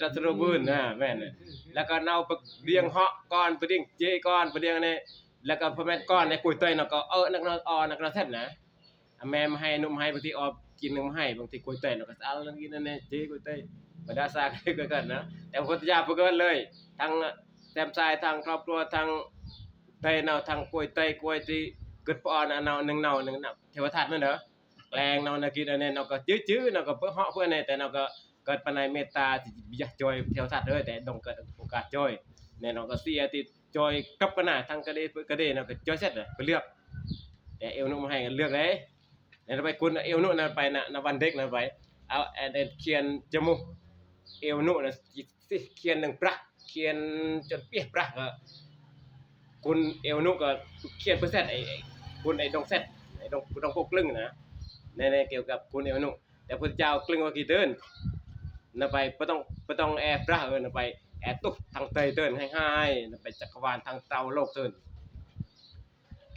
ຕະສະລຸບອື່ນນະ ແມ່ນ. ແລ້ວກໍເນົາໄປດຽງເຫາະກ່ອນ ໄປດຽງເຈກ່ອນ ໄປດຽງອັນນີ້ ແລ້ວກໍພໍແມ່ນກ່ອນໃນກວຍເຕີຍເນາະ ກໍເອີ ນັກເນາະ ອອ ນັກເນາະແຊດນະ ອາແມ່ມາໃຫ້ ໜຸ່ມໃຫ້ ບາງທີອອກກິນໜຶ່ງໃຫ້ ບາງທີກວຍເຕີຍເນາະ ກໍເອົາກິນອັນນີ້ເຈກວຍເຕີຍ ບັນດາສາກກໍເກີດນະ. ແຕ່ພຸດທະເຈົ້າບໍ່ເກີດເລີຍ ທັງແຊມຊາຍ ທັງຄອບຄົວ ທັງເຕີຍເນາະ ທັງກວຍເຕີຍ ກວຍທີ່ເກີດປະອອນນະ ເນາະ ໜຶ່ງເນາະ ໜຶ່ງເນາະ ເທວະທາດແມ່ນເດີ ແລງເນາະ ນະກິດອັນນີ້ເນາະ ກໍຈື່ໆເນາະ ກໍເພື່ອເຫາະເພື່ອອັນນີ້ ແຕ່ເນາະ ກໍ ເກີດປານໃດເມດຕາທີ່ຢາກຈ່ອຍແຖວສັດເດີ ແຕ່ຕ້ອງເກີດໂອກາດຈ່ອຍ ແນ່ນອນກໍເສຍທີ່ຈ່ອຍກັບປະນາທັງກະເດກະເດເນາະ ກໍຈ່ອຍເສັດເລີຍ ເພິ່ນເລືອກ ແຕ່ເອວນຸມາໃຫ້ກໍເລືອກເດ້ ແລ້ວໄປຄຸນເອວນຸນະໄປນະ ນະວັນເດັກນະໄປ ເອົາແອນຂຽນຈະມຸກເອວນຸນະ ຊິຂຽນໜຶ່ງປະ ຂຽນຈົນປຽກປະ ກໍຄຸນເອວນຸກໍຂຽນເປີເຊັນ ໄອ້ ໄອ້ຄຸນໄອ້ດົງເຊັດ ໄອ້ດົງ ດົງໂກກລຶ້ງນະ ໃນ ໃນກ່ຽວກັບຄຸນເອວນຸ ແຕ່ພຸດທະເຈົ້າກຶ້ງວ່າກີເຕີນນະໄປ ບໍ່ຕ້ອງ ບໍ່ຕ້ອງແອບຣາເອີນະໄປ ແອຕຸບທາງເຕີຍເຕີນ ໃຫ້ ໃຫ້ນະໄປ ຈັກກະວານທາງເຕົາໂລກເຕີນ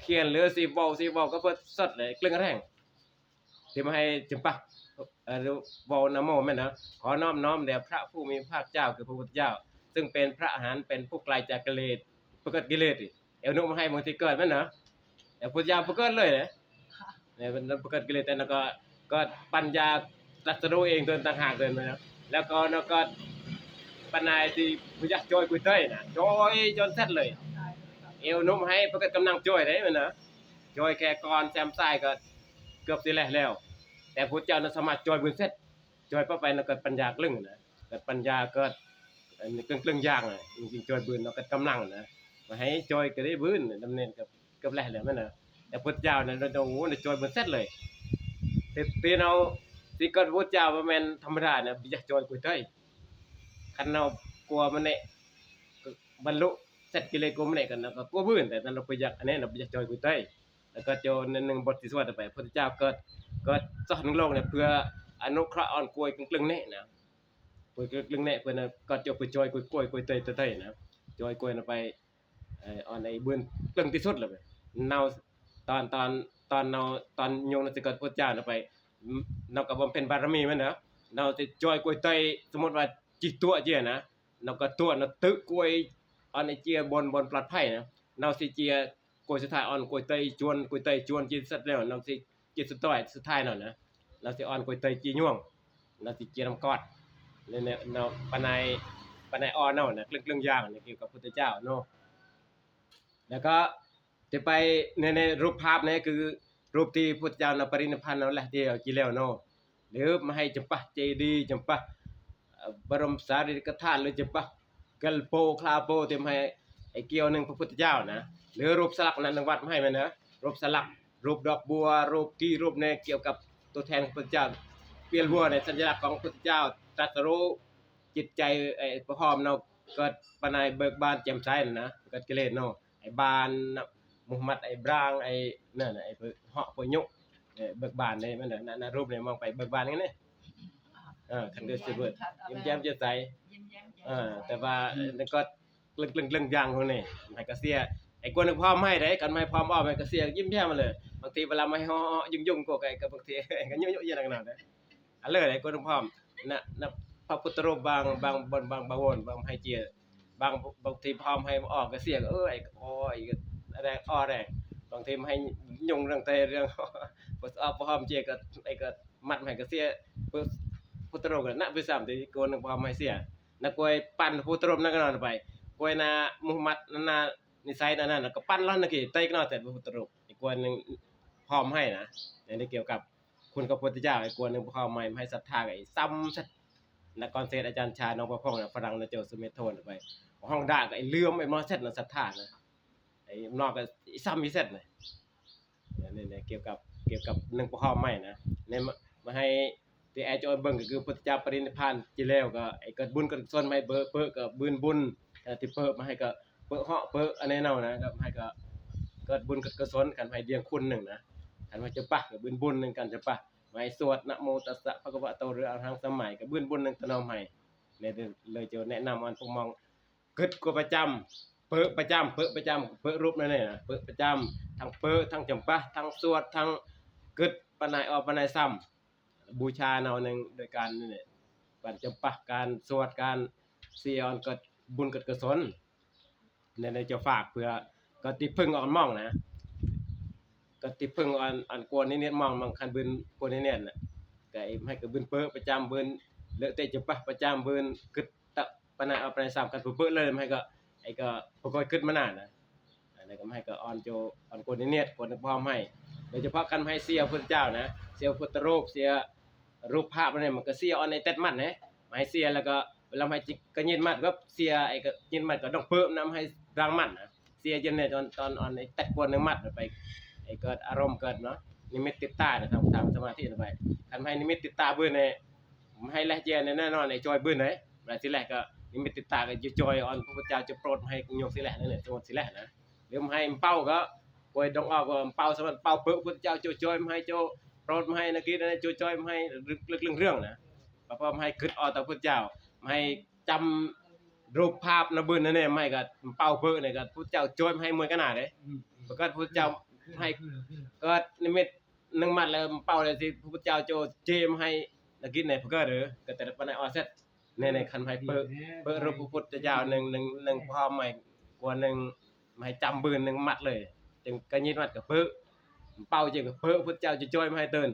ຂຽນເຫຼືອຊິເວົ້າ ຊິເວົ້າກໍເປີດສົດເລີຍ ກຶ້ງແຮງ ທີ່ມາໃຫ້ຈຶ່ງປະ ເອີ ເວົ້ານະໂມແມ່ນນະ ຂໍນ້ອມນ້ອມແດ່ພະຜູ້ມີພະພາກເຈົ້າ ຄືພະພຸດທະເຈົ້າ ຊຶ່ງເປັນພະອະຫັນ ເປັນຜູ້ໄກຈາກກິເລດ ປະເກີດກິເລດ ເອວນຸມາໃຫ້ບາງທີເກີດແມ່ນນະ ແຕ່ພຸດທະເຈົ້າບໍ່ເກີດເລີຍເດ້ ເອີ ເພິ່ນປະເກີດກິເລດ ແຕ່ນະກໍ ກໍປັນຍາຕັດສະຮູ້ເອງຕົນຕ່າງຫາກເລີຍແມ່ນນະ ແລ້ວກໍນະກໍປັນນາຍທີ່ບໍ່ຢາກຈ່ອຍກຸຍເຕີຍນະ ຈ່ອຍຈົນເສັດເລີຍ ເອວນຸມໃຫ້ປະເກີດກຳລັງຈ່ອຍເດ້ແມ່ນນະ ຈ່ອຍແຄ່ກ່ອນແຊມຊາຍກໍເກືອບຊິແລະແລ້ວ ແຕ່ພຸດທະເຈົ້ານະສາມາດຈ່ອຍບືນເສັດ ຈ່ອຍປະໄປນະເກີດປັນຍາລຶ້ງນະ ເກີດປັນຍາ ເກີດ ອັນ ກຶ້ງໆຢ່າງນະ ຈຶ່ງຈ່ອຍບືນເນາະ ເກີດກຳລັງນະ ມາໃຫ້ຈ່ອຍກໍໄດ້ບືນ ດຳເນີນກັບ ກັບແລະແລ້ວແມ່ນນະ ແຕ່ພຸດທະເຈົ້ານະ ໂດ ໂດ ໂອ້ ໄດ້ຈ່ອຍບືນເສັດເລີຍ ແຕ່ ແຕ່ເຮົາຊິເກີດພຸດທະເຈົ້າບໍ່ແມ່ນທຳມະດານະ ບໍ່ຢາກຈ່ອຍກຸຍເຕີຍ ຄັນເຮົາກົວມັນແນະ ບັນລຸເສັດກິເລດກົວມັນແນະ ກໍ ກໍກົວບືນ ແຕ່ນັ້ນເຮົາບໍ່ຢາກ ອັນນີ້ເຮົາບໍ່ຢາກຈ່ອຍກຸຍເຕີຍ ແລ້ວກໍເຈົ້າໜຶ່ງບົດທີ່ສວດໄປ ພຸດທະເຈົ້າເກີດ ກໍຊອກໜຶ່ງໂລກນີ້ເພື່ອອະນຸເຄາະອ່ອນກວຍເກິ່ງໆແນ່ນະ ກວຍເກິ່ງໆແນ່ເພິ່ນນະ ກໍຈະໄປຈອຍກວຍໆ ກວຍເຕີຍເຕີຍນະ ຈອຍກວຍນະໄປ ເອີ ອ່ອນໄອ້ເບິ່ນເຄິ່ງທີ່ສຸດແລ້ວ ເນົາຕອນ ຕອນ ຕອນເນົາ ຕອນຍຸງນະ ຊິກອດພຸດຈານະໄປ ເນົາກໍບຳເພັນບາລະມີແມ່ນເດີ ເນົາຊິຈອຍກວຍເຕີຍ ສົມມຸດວ່າຈິຕົວະເຈຍນະ ເນົາກໍຕົວະນະ ຕຶກກວຍ ອ່ອນໄອ້ເຈຍບ່ອນ ບ່ອນປອດໄພນະ ເນົາຊິເຈຍ ກວຍສຸດທ້າຍ ອ່ອນກວຍເຕີຍຈວນ ກວຍເຕີຍຈວນ ຈິດສັດແລ້ວ ເນົາຊິ ຈິດສຸດທ້າຍ ສຸດທ້າຍເນາະນະ ເຮົາຊິອ່ອນກວຍເຕີຍຈີຍວງ ເຮົາຊິເຈຍນຳກອດ ແລ້ວເນາະ ປານໃດ ປານໃດອ່ອນເນາະນະ ເຄິ່ງໆຢ່າງນີ້ກ່ຽວກັບພຸດທະເຈົ້າເນາະ ແລ້ວກໍທີ່ໄປໃນ ໃນຮູບພາບນີ້ຄືຮູບທີ່ພຸດທະເຈົ້ານະປະລິນິບພານເນາະ ແລະ ທີ່ ທີ່ແລ້ວເນາະ ຫຼືມາໃຫ້ຈຳປາເຈດີ ຈຳປາ ເອີ ບະລົມສາລີລິກະທາດ ຫຼືຈະປະກັນໂປຄລາໂປ ທີ່ມາໃຫ້ ໃຫ້ກ່ຽວໜຶ່ງພະພຸດທະເຈົ້ານະ ຫຼືຮູບສະຫຼັກນັ້ນໜຶ່ງວັດມາໃຫ້ແມ່ນເດີ ຮູບສະຫຼັກ ຮູບດອກບົວ ຮູບກີ່ ຮູບແນກ່ຽວກັບຕົວແທນຂອງພະພຸດທະເຈົ້າ ປຽນບົວໃນສັນຍະລັກຂອງພະພຸດທະເຈົ້າ ຕັດສະຮູ້ຈິດໃຈ ເອີ ພະຫອມເນາະ ເກີດປານໃດເບີກບານແຈ່ມໃສນັ້ນນະ ເກີດກິເລດເນາະ ໄອ້ບານນະ ມຸຮັມມັດ ໄອ້ບຣາງ ໄອ້ນັ້ນນະ ໄອ້ເບີກເຫາະ ເບີກຍຸ ເອີ ເບີກບານເດ້ ແມ່ນນະ ນະ ນະ ຮູບນີ້ມອງໄປເບີກບານຈັ່ງໃດ ເອີ ຄັນເກີດຊິເບີກ ຍິ້ມແຍ້ມແຈ່ມໃສ ເອີ ແຕ່ວ່າ ເອີ ແລ້ວກໍເລື່ອງ ເລື່ອງ ເລື່ອງຢ່າງພວກນີ້ ໃຫ້ກະເສຍ ໄອ້ກວນພວກພ້ອມໃຫ້ເດ້ ຄັນໃຫ້ພ້ອມອອກ ໃຫ້ກະເສຍ ຍິ້ມແຍ້ມມາເລີຍ ບາງທີເວລາມາໃຫ້ເຫາະໆ ຍຸງໆ ກໍ ກໍບາງທີກໍຍຸໆ ຢູ່ນັ້ນນະ ອັນເລີຍໄດ້ກວນພ້ອມນະ ນະ ພະພຸດທະຮູບບາງ ບາງ ບາງ ບາງ ບາງວົນ ບາງໃຫ້ເຈຍ ບາງ ບາງທີພ້ອມໃຫ້ອອກກະເສຍ ເອີຍ ໂອ້ຍ ອັນໃດອໍແດງ ບາງທີໃຫ້ຍຸງເລື່ອງແຕ່ເລື່ອງ ບໍ່ອອກພ້ອມເຈຍ ກໍ ໄອ້ກໍມັດໃຫ້ກະເສຍ ພຸດທະຮູບນະ ໄປຊ້ຳທີ່ກວນພ້ອມໃຫ້ເສຍ ນະກວຍປັ່ນພະພຸດທະຮູບນັ້ນກໍນອນໄປ ກວຍນະ ມຸຮັມມັດ ນະ ນະ ນິໄຊ ນະ ນະ ກໍປັ່ນລະນະກີ ເຕະກໍນອນແຕ່ພະພຸດທະຮູບ ກວນພ້ອມໃຫ້ນະ ໃນກ່ຽວກັບ ຄຸນຂອງພຸດທະເຈົ້າ ໄອ້ກວນໜຶ່ງພວກເຮົາໃໝ່ ໃຫ້ສັດທາໄອ້ຊ້ຳເສັດ ນະກອນເສດອາຈານຊາ ນ້ອງປະພົງ ນະຝຣັ່ງ ນະໂຈ ສຸເມໂທນ ໄປ ຫ້ອງດາກໄອ້ເລື່ອມ ໄອ້ມາເສັດນະ ສັດທານະ ໄອ້ນອກກໍຊ້ຳອີເສັດນະ ນີ້ໆ ກ່ຽວກັບ ກ່ຽວກັບໜຶ່ງພວກເຮົາໃໝ່ນະ ໃນມາໃຫ້ທີ່ແອຈອຍເບິ່ງ ກໍຄືພຸດທະເຈົ້າປະລິນິບພານຈີແລ້ວ ກໍໄອ້ເກີດບຸນເກີດກຸສົນໃຫ້ເປີ ເປີກໍບືນບຸນ ທີ່ເປີມາໃຫ້ກໍ ເປີເຫາະເປີອັນແນວນະ ກໍໃຫ້ກໍເກີດບຸນເກີດກຸສົນ ຄັນໃຫ້ດຽງຄຸນໜຶ່ງນະ ຄັນວ່າຈະປະກໍບືນບຸນໜຶ່ງ ຄັນຈະປະໃຫ້ສວດ ນະໂມຕັດສະ ພະຄະວະໂຕ ຫຼື ອະລະຫັງ ສຳມາ ກໍບືນບຸນໜຶ່ງຕະໜອມໃຫ້ ເລີຍຈະແນະນຳອັນພວກມອງ ກຶດກວ່າປະຈຳ ເປີປະຈຳ ເປີປະຈຳ ເປີຮູບນັ້ນແຫຼະ ເປີປະຈຳ ທັງເປີ ທັງຈຳປາ ທັງສວດ ທັງກຶດ ປານໃດອອກປານໃດຊ້ຳ ບູຊາແນວໜຶ່ງໂດຍການນີ້ແຫຼະ ການຈຳປາ ການສວດ ການສຽອອນເກີດບຸນເກີດກຸສົນ ແນວໃດຈະຝາກເພື່ອກະຕິເພິ່ງອອນມອງນະ ກະຕິເພິ່ງອອນ ອັນກວນນິເນດມອງ ມັງຄັນບືນກວນນິເນດນະ ກະໃຫ້ກະບືນເປີປະຈຳ ບືນເລີເຕຈະປາປະຈຳ ບືນກຶດຕະປະນາອອກປະນາຊ້ຳ ຄັນເປີເລີຍໃຫ້ກະ ໃຫ້ກະບໍ່ຄ່ອຍກຶດມານານະ ອັນນັ້ນກໍໃຫ້ກໍອ່ອນໂຈ ອ່ອນໂກນນິເນດ ໂກນພອມໃຫ້ ໂດຍສະເພາະຄັນໃຫ້ເສຍພຸດທະເຈົ້ານະ ເສຍພຸດທະຮູບ ເສຍຮູບພາບອັນນີ້ ມັນກໍເສຍອ່ອນໄອ້ແຕັດມັດເດ້ ໃຫ້ເສຍແລ້ວກໍເວລາໃຫ້ຈິກະຍິດມັດກໍເສຍ ໄອ້ກະຍິດມັດກໍຕ້ອງເພີ່ມນຳໃຫ້ດາງມັດນະ ເສຍຈັ່ງໃດຕອນ ຕອນອ່ອນໄອ້ແຕັດກວນໜຶ່ງມັດໄປ ໄອ້ເກີດອາລົມເກີດເນາະ ນິມິດຕິດຕານະ ທາງ ທາງສະມາທິນະໄປ ຄັນໃຫ້ນິມິດຕິດຕາບືນໃຫ້ ໃຫ້ແລະເຈຍແນ່ນອນ ໃຫ້ຈອຍບືນເດ້ ເວລາຊິແລະກໍນິມິດຕິດຕາກໍຈະຈອຍອ່ອນ ພະພຸດທະເຈົ້າຈະໂປດໃຫ້ຍົກຊິແລະ ນັ້ນແຫຼະ ສົມມຸດຊິແລະນະ ຫຼືໃຫ້ເປົ່າກໍ ກວຍດົງອອກກໍເປົ່າສະມັດເປົ່າເປິ ພຸດທະເຈົ້າໂຈະຈອຍມາໃຫ້ ໂຈະໂປດມາໃຫ້ ນັກກິດໂຈະຈອຍມາໃຫ້ ເລື່ອງເລື່ອງເລື່ອງນະ ປະພອມໃຫ້ຄຶດອອກຕໍ່ພຸດທະເຈົ້າ ໃຫ້ຈຳຮູບພາບນະບືນນັ້ນແນ່ ໃຫ້ກໍເປົ່າເປິນີ້ກໍພຸດທະເຈົ້າໂຈຍມາໃຫ້ເມື່ອຍກັນໜ້າເດ້ ປະກາດພຸດທະເຈົ້າໃຫ້ເກີດນິມິດໜຶ່ງມັດແລ້ວເປົ່າແລ້ວຊິ ພຸດທະເຈົ້າໂຈເຈມາໃຫ້ນັກກິດແນ່ ປະກາດເດີ ກໍແຕ່ປານໃດອອເຊັດ ແນ່ໆ ຄັນໃຫ້ເປິ ເປິຮູບພະພຸດທະເຈົ້າໜຶ່ງ ໜຶ່ງ ໜຶ່ງພອມໃໝ່ກວ່າໜຶ່ງ ໃຫ້ຈຳບືນໜຶ່ງມັດເລີຍ ຈຶ່ງກະຍິດມັດກະເປິ ເປົ່າຈຶ່ງກະເປິ ພຸດທະເຈົ້າຈະຈອຍມາໃຫ້ຕື່ນ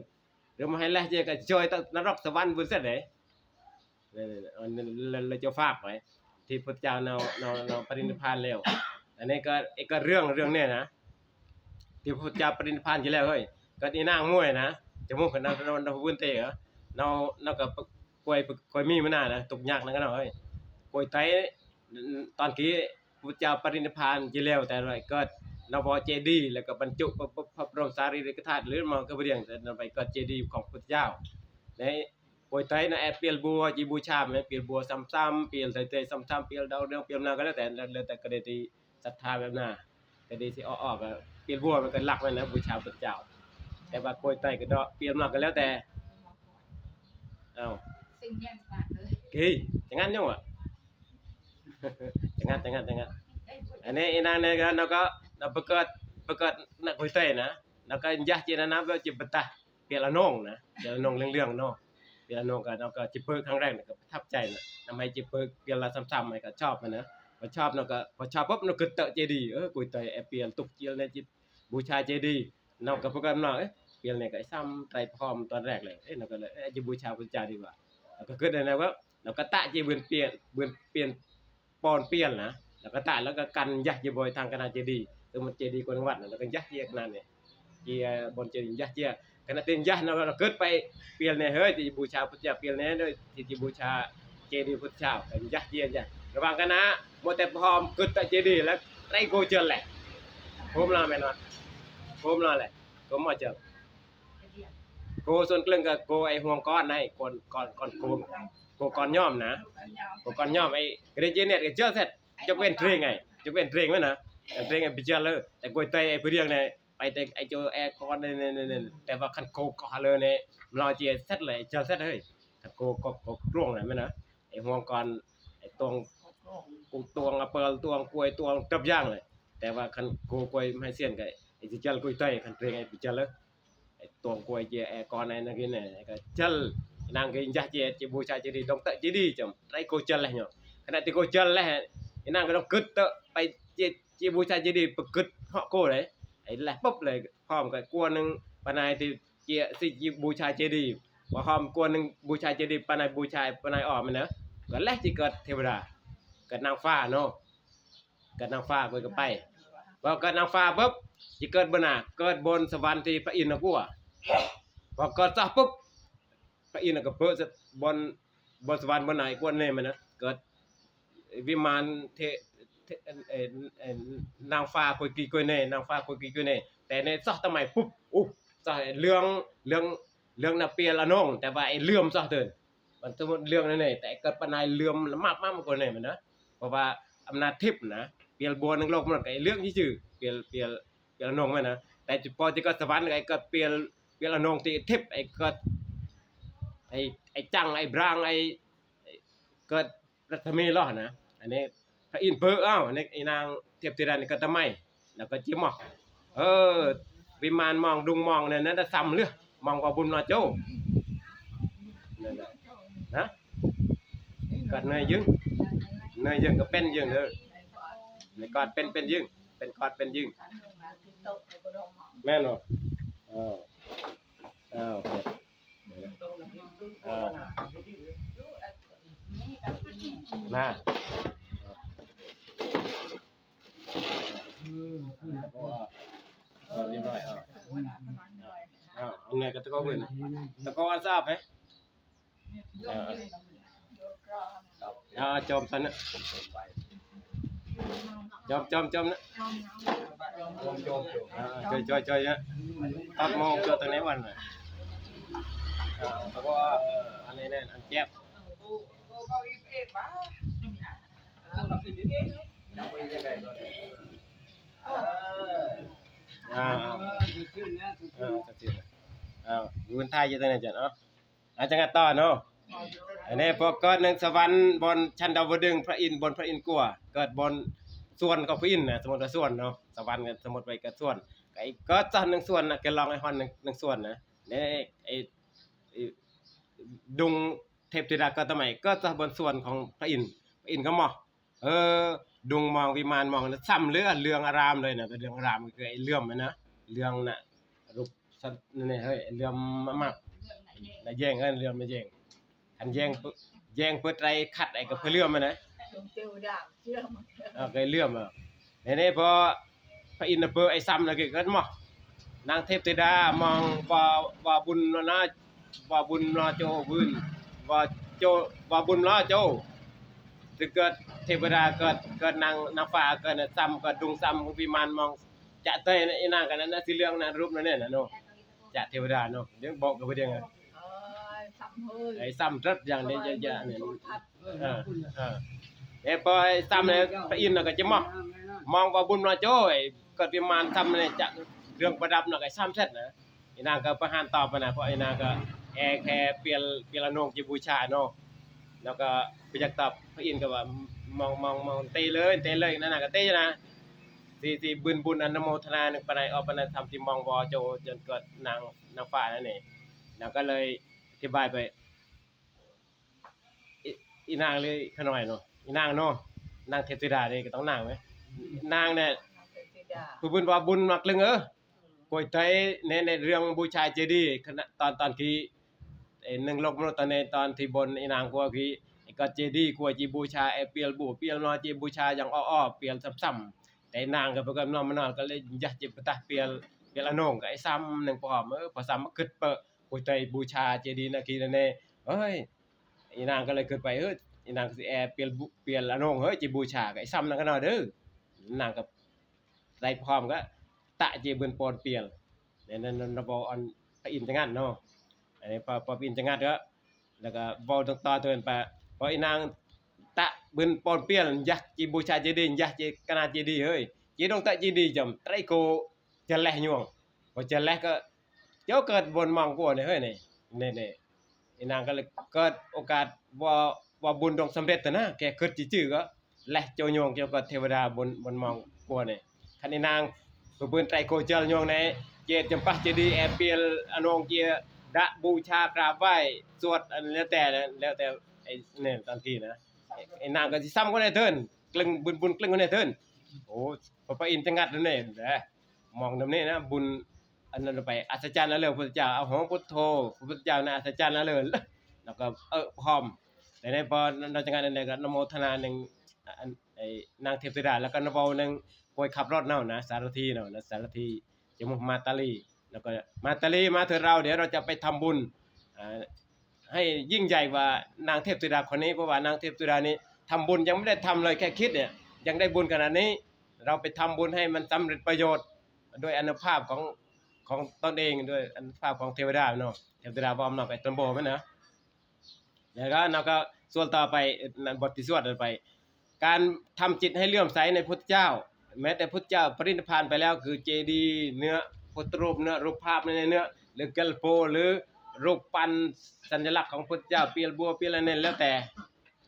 ຫຼືມາໃຫ້ແລະເຈຍກະຈອຍຕະນະລົກສະຫວັນບືນເສັດເດ້ ແລ້ວ ແລ້ວ ແລ້ວເຈົ້າຝາກໄວ້ ທີ່ພຸດທະເຈົ້າເນາະ ເນາະ ເນາະປະລິນິບພານແລ້ວ ອັນນີ້ກໍ ກໍເລື່ອງ ເລື່ອງນີ້ນະ ທີ່ພຸດທະເຈົ້າປະລິນິບພານຢູ່ແລ້ວເຮີ້ຍ ກໍອີນາງມວຍນະ ຈະມຸກກັນນຳ ນຳ ນຳບຸນເຕ ເນາະ ເນາະ ກໍກວຍ ກວຍມີມານານະ ທຸກຍາກນະເນາະເຮີ້ຍ ກວຍໄຕ ຕອນກີ້ພຸດທະເຈົ້າປະລິນິບພານຢູ່ແລ້ວ ແຕ່ວ່າເກີດນະວະເຈດີ ແລ້ວກໍບັນຈຸພະ ພະ ພະບລົມສາລີລິກະທາດ ຫຼືມາກະບະດຽງ ແຕ່ໄປເກີດເຈດີຂອງພຸດທະເຈົ້າ ໃນ ໂກຍໄຕນະແອດປ່ຽນບົວ ຈີບູຊາແມ່ນປ່ຽນບົວຊ້ຳໆ ປ່ຽນໄຕເຕຊ້ຳໆ ປ່ຽນດາວເຮືອງ ປ່ຽນນາກໍແລ້ວແຕ່ ແລ້ວແຕ່ກະເດທີ່ສັດທາແບບນາ ກະເດຊິອອກ ອອກກໍປ່ຽນບົວ ມັນກໍຫຼັກແມ່ນນະ ບູຊາພຸດທະເຈົ້າ ແຕ່ວ່າກວຍໄຕກະເດາະ ປ່ຽນມາກະແລ້ວແຕ່. ເອົາ ເອີ ຈັ່ງນັ້ນຍົງອະ ຈັ່ງນັ້ນ ຈັ່ງນັ້ນ ຈັ່ງນັ້ນ. ອັນນີ້ອີນາງນີ້ກະ ນາງກະ ນາງປະກາດ ປະກາດນັກກວຍໄຕນະ ນາງກະຢາກເຈນານາ ແບບຈິປະຕະ ປ່ຽນລະນົງນະ ປ່ຽນລະນົງເຫຼືອງໆເນາະ. ປ່ຽນລະນົງກະ ນາງກະຈິເປີກຄັ້ງແລກ ນາງກະປະທັບໃຈນະ ນຳໃຫ້ຈິເປີກ ປ່ຽນລະຊ້ຳໆ ໃຫ້ກະຊອບຫັ້ນນະ. ພໍຊອບ ນາງກະ ພໍຊອບປຸບ ນາງກະກຶດເຕີເຈດີ ເອີ ກວຍໄຕ ແອບປ່ຽນຕຸກຈຽວແນ ຈິ ບູຊາເຈດີ. ນ້ອງກໍເພິ່ນກໍມາເນາະ ເອີ ປ່ຽນນີ້ກໍໄອ້ຊ້ຳໄຕພ້ອມຕອນແລກເລີຍ ເອີ ນ້ອງກໍເລີຍ ເອີ ຈະບູຊາພະເຈົ້າດີກວ່າ. ແລ້ວກໍເກີດໄດ້ນະວ່າ ແລ້ວກໍຕະເຈເບິ່ນປ່ຽນ ເບິ່ນປ່ຽນ ປ່ອນປ່ຽນນະ ແລ້ວກໍຕະ ແລ້ວກໍກັນຢາກເຈບໍ່ໃຫ້ທາງຄະນະເຈດີ ສົມມຸດເຈດີກວນວັດນະ ແລ້ວກໍຢາກເຈຂະໜາດນີ້ ເຈບ່ອນເຈດີຢາກເຈ ຂະນະທີ່ຢາກນະ ແລ້ວເກີດໄປປ່ຽນແດ່ເຮີ້ຍ ທີ່ຈະບູຊາພະເຈົ້າ ປ່ຽນແດ່ເດີ ທີ່ຈະບູຊາເຈດີພຸດທະເຈົ້າ ຢາກເຈ ຢາກ ລະຫວ່າງຄະນະ ມົວແຕ່ພ້ອມກຶດຕະເຈດີ ແລ້ວໄຕໂກເຈີນແຫຼະ ໂຄມລາວແມ່ນວ່າ ໂຄມລາວແຫຼະ. ກໍມາຈາກ ໂກສ່ວນເກິ່ງກໍໂກໄອ້ຫ່ວງກ່ອນໄດ້ ກ່ອນ ກ່ອນ ກ່ອນໂກ ໂກກ່ອນຍອມນະ ໂກກ່ອນຍອມ. ໄອ້ກະເດເຈເນດກໍເຈີແຊັດ ຍົກເວັ້ນເທຣງໄງ ຍົກເວັ້ນເທຣງແມ່ນນະ ເທຣງໄອ້ໄປເຈີເລີຍ. ແຕ່ກວຍໄຕໄອ້ຜູ້ດຽວນີ້ ໄປແຕ່ໄອ້ໂຈແອກ່ອນນີ້ ແຕ່ວ່າຄັນໂກກໍຫາເລີຍນີ້ ມາເຈີແຊັດເລີຍ ເຈີແຊັດເຮີ້ຍ. ຄັນໂກກໍ ກໍຕວງນະແມ່ນນະ ໄອ້ຫ່ວງກ່ອນ ໄອ້ຕວງ ຕວງອາເປິ້ນ ຕວງກວຍ ຕວງທຸກຢ່າງເລີຍ. ແຕ່ວ່າຄັນໂກກວຍໄມ້ຊຽນກໍໄອ້ຊິເຈີກວຍໄຕ ຄັນເທຣງໄອ້ໄປເຈີເລີຍ. ໄອ້ຕວງກວຍເຈແອກ່ອນ ໄອ້ນາງກິນ ໄອ້ກໍເຈີ ນາງກິນຢາກເຈ ເຈບູຊາເຈດີ ຕ້ອງເຕີເຈດີ ຈຳໄດ້ໂກເຈີແຫຼະເນາະ. ຂະນະທີ່ໂກເຈີແຫຼະ ໄອ້ນາງກໍຕ້ອງກຶດເຕີໄປເຈ ເຈບູຊາເຈດີ ປະກຶດເຫາະໂກເລີຍ. ໄອ້ແລະປຸບເລີຍ ພ້ອມກັບກວນໜຶ່ງປານາຍທີ່ເຈ ຊິເຈບູຊາເຈດີ ພໍພ້ອມກວນໜຶ່ງບູຊາເຈດີ ປານາຍບູຊາ ປານາຍອອກແມ່ນນະ ກໍແລະຊິເກີດເທວະດາ ເກີດນາງຟ້າເນາະ. ເກີດນາງຟ້າເພິ່ນກໍໄປ ພໍເກີດນາງຟ້າປຶບ ຊິເກີດບ່ອນນາ ເກີດບ່ອນສະຫວັນທີ່ພະອິນນະກົວ. ພໍເກີດຊອກປຶບ ພະອິນນະກໍເປີດບ່ອນ ບ່ອນສະຫວັນບ່ອນນາອີກບ່ອນໜຶ່ງແມ່ນນະ ເກີດວິມານເທ ເທ ເອີ ນາງຟ້າກົວກີ່ກົວແນ ນາງຟ້າກົວກີ່ກົວແນ. ແຕ່ໃນຊອກຕະໄໝປຸບ ໂອ້ ຊອກເລື່ອງ ເລື່ອງ ເລື່ອງນະປ່ຽນລະນົງ ແຕ່ວ່າໄອ້ເຫຼື່ອມຊອກເຕີນ ມັນສົມມຸດເລື່ອງນັ້ນແຫຼະ ແຕ່ເກີດປານາຍເຫຼື່ອມລະມາບມາກວ່ານີ້ແມ່ນນະ ເພາະວ່າອຳນາດທິບນະ ປ່ຽນບົວໜຶ່ງໂລກມັນກໍເລື່ອງຊື່ໆ ປ່ຽນ ປ່ຽນ ປ່ຽນລະນົງແມ່ນນະ. ແຕ່ພໍຈະເກີດສະຫວັນກໍເກີດປ່ຽນ ປ່ຽນລະນົງທີ່ທິບ ໄອ້ເກີດ ໄອ້ ໄອ້ຈັງ ໄອ້ບຣາງ ໄອ້ ເກີດ ລັດຖະມີລະຫັ້ນນະ. ອັນນີ້ພະອິນເປີ ອ້າວ ອັນນີ້ອີນາງເທບທິດານີ້ກໍຕະໄໝ ແລ້ວກໍຈິມອກ ເອີ ວິມານມອງ ດຸງມອງ ນັ້ນນະ ຊຳເຫຼືອມອງ ບໍ່ບຸນມາໂຈ ນັ້ນນະ ນະ ກອດເນີຍຍຶງ ເນີຍຍຶງກໍເປັນຍຶງເດີ ໃນກອດເປັນ ເປັນຍຶງ ເປັນກອດເປັນຍຶງ ແມ່ນບໍ່? ເອີ ເອີ ເອີ ນະ ເອີ ຮຽບຮ້ອຍ ເອີ ເອົາ ເອົາເງິນກັບຕະກອເພິ່ນ ຕະກອອັນສະອາດເດ້ ເອີ ເອົາ ຈອມຊັ້ນນະ ຈອມ ຈອມ ຈອມນະ ເອີ ຈອຍ ຈອຍ ຈອຍນະ ຕັດມອງເກີດຕັ້ງໃນວັນນະ ເອີ ເພາະວ່າ ເອີ ອັນນີ້ແຫຼະ ອັນແຈບ ອ່າ ອ່າ ອ່າ ຢູ່ເປັນໄທຢູ່ຕົງນັ້ນເຈົ້າເນາະ ອາ ຈັ່ງກັນຕໍ່ເນາະ ອັນນີ້ພໍເກີດໜຶ່ງສະຫວັນບ່ອນຊັ້ນດາວດຶງ ພະອິນ ບ່ອນພະອິນກົວ ເກີດບ່ອນສວນຂອງພະອິນນະ ສົມມຸດວ່າສວນເນາະ ສະຫວັນກໍສົມມຸດໄວ້ເກີດສວນ ກໍເກີດຊະໜຶ່ງສວນນະ ກໍລອງໃຫ້ຮອດໜຶ່ງ ໜຶ່ງສວນນະ ໃນ ໄອ້ ໄອ້ ດົງເທບທິດາກໍຕະໄໝ ເກີດຊະບ່ອນສວນຂອງພະອິນ ພະອິນກໍມອງ ເອີ ດົງມອງ ວິມານມອງ ຊຳເຫຼືອ ເຫຼືອງອາຣາມເລີຍນະ ເຫຼືອງອາຣາມກໍຄືໄອ້ເຫຼື່ອມຫັ້ນນະ ເຫຼືອງນະ ຮູບສັດນີ້ເຮີ້ຍ ເຫຼື່ອມມາກໆ ນະແຍງ ເອີ ເຫຼື່ອມນະແຍງ ຄັນແຍງ ແຍງເປີດໄຕຂັດໄອ້ກໍເພື່ອເຫຼື່ອມຫັ້ນນະ ເອີ ກໍເຫຼື່ອມ ເອີ ນີ້ ນີ້ ພໍພະອິນນະເປີໄອ້ຊຳນະ ກໍເກີດມາ ນາງເທບທິດາມອງ ບໍ່ ບໍ່ບຸນນະ ບໍ່ບຸນລອໂຈວືນ ບໍ່ໂຈ ບໍ່ບຸນລອໂຈວ ຄືເກີດເທວະດາ ເກີດ ເກີດນາງ ນາງຟ້າ ເກີດຊຳ ເກີດດຸງຊຳ ວິມານມອງ ຈະເຕີຍນະ ອີນາງກັນນະ ສີເຫຼືອງນະ ຮູບນັ້ນແຫຼະນະເນາະ ຈະເທວະດາເນາະ ເດີ ບອກກັບເພິ່ນເດີ ເອີ ຊຳເຮີ້ຍ ໄອ້ຊຳເຕີດຢ່າງນີ້ ຢ່າ ນີ້ ເອີ ເອີ ແລ້ວພໍໄອ້ຊຳນີ້ ພະອິນນະກໍຈະມອງ ມອງບໍ່ບຸນມາໂຈຍ ເກີດວິມານຊຳນີ້ ຈະເຄື່ອງປະດັບນະ ກໍຊຳເສັດນະ ອີນາງກໍປະຫານຕອບຫັ້ນນະ ເພາະອີນາງກໍແອແຄ່ປ່ຽນ ປ່ຽນອາໂນງຈີບູຊາເນາະ ແລ້ວກໍບໍ່ຢາກຕອບ. ພະອິນກໍວ່າ ມອງ ມອງ ມອງ ເຕະເລີຍ ເຕະເລີຍ ນາງກໍເຕະນະ ຊິ ຊິບຸນບຸນອະນຸໂມທະນາໜຶ່ງປານໃດ ອອກປານໃດ ທຳທີ່ມອງວໍໂຈ ຈົນເກີດນາງ ນາງຟ້ານັ້ນເອງ. ນາງກໍເລີຍອະທິບາຍໄປ ອີ ອີນາງເລີຍຂະນ້ອຍເນາະ ອີນາງເນາະ ນາງເທບທິດາເດ້ ກໍຕ້ອງນາງແມະ ນາງແຫຼະ ຜູ້ບຸນວ່າບຸນມັກລຶງເອີ ກວຍໄຕໃນ ໃນເລື່ອງບູຊາເຈດີ ຂະນະຕອນ ຕອນທີ່ ເອີ ໜຶ່ງໂລກມະນຸດຕອນໃນຕອນທີ່ບົນອີນາງກົວທີ່ ກໍເຈດີກົວຈີບູຊາ ແອປ່ຽນບູ ປ່ຽນມາຈີບູຊາຢ່າງອ້ອໆ ປ່ຽນຊ້ຳໆ ແຕ່ນາງກໍບໍ່ເກີດນອນມານອນ ກໍເລີຍຢາກຈະປະຕະປ່ຽນ ປ່ຽນອາໂນງ ກໍໄອ້ຊ້ຳໜຶ່ງປອມ ເອີ ພໍຊ້ຳມາຄຶດເປີ ໂອ້ຍ ໄຕບູຊາເຈດີນະຄີນະເນ ເອີຍ ອີນາງກໍເລີຍຄຶດໄປ ເອີຍ ອີນາງກໍຊິແອປ່ຽນບຸ ປ່ຽນອາໂນງ ເຮີ້ຍ ຈີບູຊາ ກໍໄອ້ຊ້ຳນັ້ນກໍນອນເດີ ນາງກໍໄດ້ພ້ອມກໍຕະຈີບຸນປອນປ່ຽນ ແລ້ວນັ້ນ ນັ້ນ ນະ ເວົ້າອັນພະອິນຈະງັດເນາະ ອັນນີ້ ພະ ພະອິນຈະງັດກໍ ແລ້ວກໍເວົ້າຕໍ່ໆ ເຖິງໄປ ພໍອີນາງຕະບຸນປອນປ່ຽນ ຢາກຈີບູຊາເຈດີ ຢາກຈີກະນາເຈດີ ເຮີ້ຍ ຈີດົງຕະເຈດີ ຈຳໄຕໂກ ຈະແລຍຍວງ ພໍຈະແລຍກໍ ໂຈເກີດບົນມອງກົວນີ້ເຮີ້ຍ ນີ້ ນີ້ ນີ້ ອີນາງກໍເລີຍເກີດໂອກາດວ່າ ວ່າບຸນຕ້ອງສຳເລັດນະ ແຄ່ຄຶດຈື່ໆ ກໍແລຍໂຈຍວງ ໂຈກໍເທວະດາບົນ ບົນມອງກົວນີ້ ຄັນອີນາງປະປືນໄຕໂກຈະແລຍຍວງນີ້ ເຈຈຳປາເຈດີ ແອປ່ຽນອາໂນງ ເຈດະບູຊາກາບໄຫວ້ ສວດ ອັນແລ້ວແຕ່ ແລ້ວແຕ່ ໄອ້ ນີ້ ຕາມທີ່ນະ ອີນາງກໍຊິຊ້ຳກວ່າໃນເທີນ ກຶ້ງບຸນໆ ກຶ້ງກວ່າໃນເທີນ ໂອ້ ພະ ພະອິນຈະງັດແນວນີ້ແຫຼະ ມອງນຳນີ້ນະ ບຸນອັນນັ້ນໄປ ອັດສະຈັນລະເລີດ ພຸດທະເຈົ້າ ອະໂຫ ພຸດໂທ ພຸດທະເຈົ້ານະ ອັດສະຈັນລະເລີດ ແລ້ວກໍ ເອີ ພ້ອມ ແລ້ວໃນພໍນອກຈາກນັ້ນແລ້ວກໍອະນຸໂມທະນາໜຶ່ງ ອັນ ໄອ້ນາງເທບທິດາ ແລ້ວກໍເວົ້າໜຶ່ງ ໂກຍຂັບລົດເຮົານະ ສາລະຖີເຮົານະ ສາລະຖີ ຈະໝູ່ມາຕາລີ ແລ້ວກໍມາຕາລີ ມາເທີເຮົາ ດຽວເຮົາຈະໄປທຳບຸນ ອ່າ ໃຫ້ຍິ່ງໃຫຍ່ກວ່ານາງເທບທິດາຄົນນີ້ ເພາະວ່ານາງເທບທິດານີ້ທຳບຸນຍັງບໍ່ໄດ້ທຳເລີຍ ແຄ່ຄິດນີ້ຍັງໄດ້ບຸນຂະໜາດນີ້ ເຮົາໄປທຳບຸນໃຫ້ມັນສຳເລັດປະໂຫຍດ ດ້ວຍອານຸພາບຂອງ ຂອງຕົນເອງ ດ້ວຍອານຸພາບຂອງເທວະດາເນາະ ເທວະດາເວົ້ານຳໄປຕົນບໍ່ແມ່ນນະ ແລ້ວກໍເຮົາກໍສວດຕໍ່ໄປ ເອີ ນັ້ນ ບົດທີ່ສວດນັ້ນໄປ ການທຳຈິດໃຫ້ເຫຼື້ອມໃສໃນພຸດທະເຈົ້າ ແມ້ແຕ່ພຸດທະເຈົ້າປະລິນິບພານໄປແລ້ວ ຄືເຈດີເນື້ອ ພຸດທະຮູບເນື້ອ ຮູບພາບໃນເນື້ອ ຫຼື ເກລໂປ ຫຼື ຮູບປັ້ນສັນຍະລັກຂອງພຸດທະເຈົ້າ ປ່ຽນບົວ ປ່ຽນອັນນັ້ນ ແລ້ວແຕ່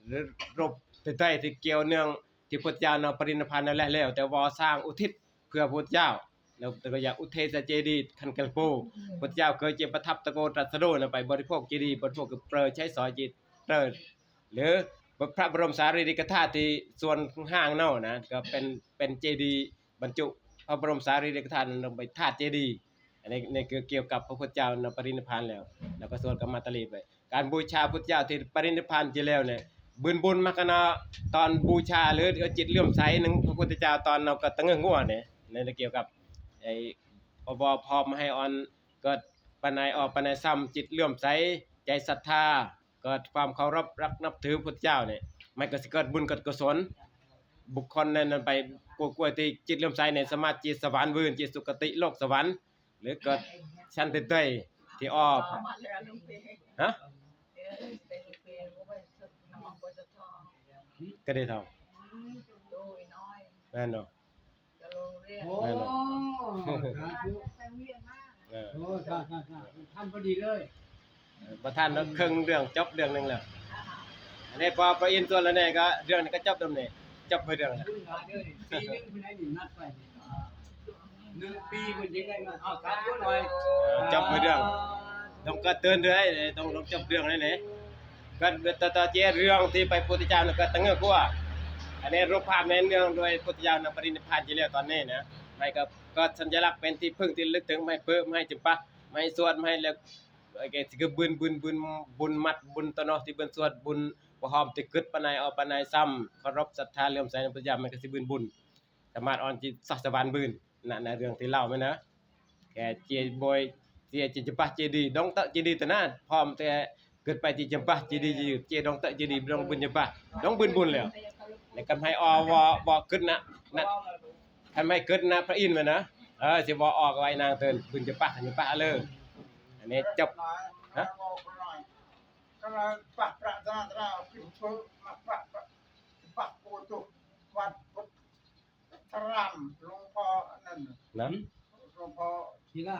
ຫຼື ຮູບໃດໆທີ່ກ່ຽວເນື່ອງ ທີ່ພຸດທະເຈົ້ານະປະລິນິບພານແລ້ວ ແລ້ວແຕ່ວ່າສ້າງອຸທິດເພື່ອພຸດທະເຈົ້າ ແລ້ວແຕ່ກໍຢາກອຸເທສະເຈດີຂັນເກລໂປ ພຸດທະເຈົ້າເຄີຍເຈປະທັບຕະໂກຕຣັດສະຮູ້ນະ ໄປບໍລິໂພກເຈດີ ບໍລິໂພກກໍເປີໃຊ້ສອຍເຈເຕີ ຫຼື ພະ ພະບໍລົມສາລີລິກະທາດທີ່ສ່ວນຫ້າງເນາະນະ ກໍເປັນ ເປັນເຈດີບັນຈຸພະບໍລົມສາລີລິກະທາດ ໄປທາດເຈດີ ອັນນີ້ ນີ້ຄືກ່ຽວກັບພະພຸດທະເຈົ້ານະປະລິນິບພານແລ້ວ ແລ້ວກໍສວດກັບມາຕາລີໄປ ການບູຊາພຸດທະເຈົ້າທີ່ປະລິນິບພານໄປແລ້ວນີ້ ບຸນບຸນມັກກະນະ ຕອນບູຊາ ຫຼື ເອົາຈິດເຫຼື້ອມໃສໜຶ່ງພະພຸດທະເຈົ້າ ຕອນເຮົາກະຕະເງືອກງົວນີ້ ໃນກ່ຽວກັບໄອ້ ບໍ່ ບໍ່ພ້ອມໃຫ້ອ່ອນ ເກີດປານໃດ ອອກປານໃດ ຊ້ຳຈິດເຫຼື້ອມໃສ ໃຈສັດທາ ເກີດຄວາມເຄົາລົບຮັກນັບຖືພຸດທະເຈົ້ານີ້ ມັນກໍຊິເກີດບຸນເກີດກຸສົນ ບຸກຄົນນັ້ນໄປກວດ ກວດທີ່ຈິດເຫຼື້ອມໃສນີ້ ສາມາດຈິດສະຫວັນວື່ນ ຈິດສຸຄະຕິໂລກສະຫວັນ ຫຼືເກີດຊັ້ນໃດໆ ທີ່ອອກ ຮະ? ກະໄດ້ເທົ່າ ແມ່ນບໍ່? ໂອ້ ແມ່ນບໍ່? ສາທຸ ເອີ ໂອ້ ສາທຸ ສາທຸ ທຳພໍດີເລີຍ ເອີ ບໍ່ທັນດອກ ເຄິ່ງເລື່ອງ ຈົບເລື່ອງໜຶ່ງແລ້ວ ອັນນີ້ພໍ ພໍອິນສ່ວນແລ້ວນີ້ກໍເລື່ອງນີ້ກໍຈົບນຳນີ້ ຈົບໄປເລື່ອງແລ້ວ ບຸນຫຼາຍເດີ ປີໜຶ່ງເພິ່ນໃຫ້ນີ້ນັດໄປນີ້ ໜຶ່ງປີເພິ່ນຈຶ່ງໄດ້ເງິນ ເອົາ ສາທຸໜ່ອຍ ເອີ ຈົບໄປເລື່ອງ ຕ້ອງກະເຕືອນເລື່ອຍ ຕ້ອງ ຕ້ອງຈົບເລື່ອງແລ້ວນີ້ ກໍຕໍ່ ຕໍ່ເຈເລື່ອງທີ່ໄປພຸດທະເຈົ້ານັ້ນກໍຕະເງີກວ່າ ອັນນີ້ຮູບພາບໃນເນື່ອງດ້ວຍພຸດທະເຈົ້ານະປະລິນິບພານໄປແລ້ວຕອນນີ້ນະ ໃຫ້ກໍ ກໍສັນຍະລັກເປັນທີ່ເພິ່ງທີ່ລະລຶກເຖິງ ໃຫ້ເປີ ໃຫ້ຈຳປາ ໃຫ້ສວດ ໃຫ້ແລ້ວ ກໍຄືບຸນ ບຸນ ບຸນ ບຸນມັດ ບຸນຕະເນາະ ທີ່ເພິ່ນສວດ ບຸນບໍ່ຫອມ ທີ່ຄຶດປານໃດ ອອກປານໃດ ຊ້ຳເຄົາລົບສັດທາເຫຼື້ອມໃສໃນພຸດທະເຈົ້າ ມັນກໍຊິບຸນ ບຸນ ສາມາດອ່ອນຈິດສະຫວັນບືນ ນະ ໃນເລື່ອງທີ່ເລົ່າແມ່ນນະ ແກ່ເຈຍໂບຍ ເຈຍ ເຈຍຈຳປາເຈດີ ດົງເຕີເຈດີຕະນາ ພ້ອມແຕ່ຂຶ້ນໄປທີ່ຈຳປາເຈດີ ເຈຍດົງເຕີເຈດີ ດົງບືນຈຳປາ ດົງບືນບຸນແລ້ວ ແລ້ວກໍໃຫ້ອອວໍ ວໍຂຶ້ນນະ ນະ ຄັນໃຫ້ຂຶ້ນນະພະອິນແມ່ນນະ ເອີ ຊິວໍອອກໄວ້ນາງເຕີນບືນຈຳປາ ຈຳປາເລີ ອັນນີ້ຈົບ ຮະ? ກະລະປະ ປະຕະນະຕະ ມະ ປະ ປະ ປະໂກຕຸ ວັດ ທະຣາມ ຫຼວງພໍ່ອັນນັ້ນ ນັ້ນ ຫຼວງພໍ່ ທີ່ລາ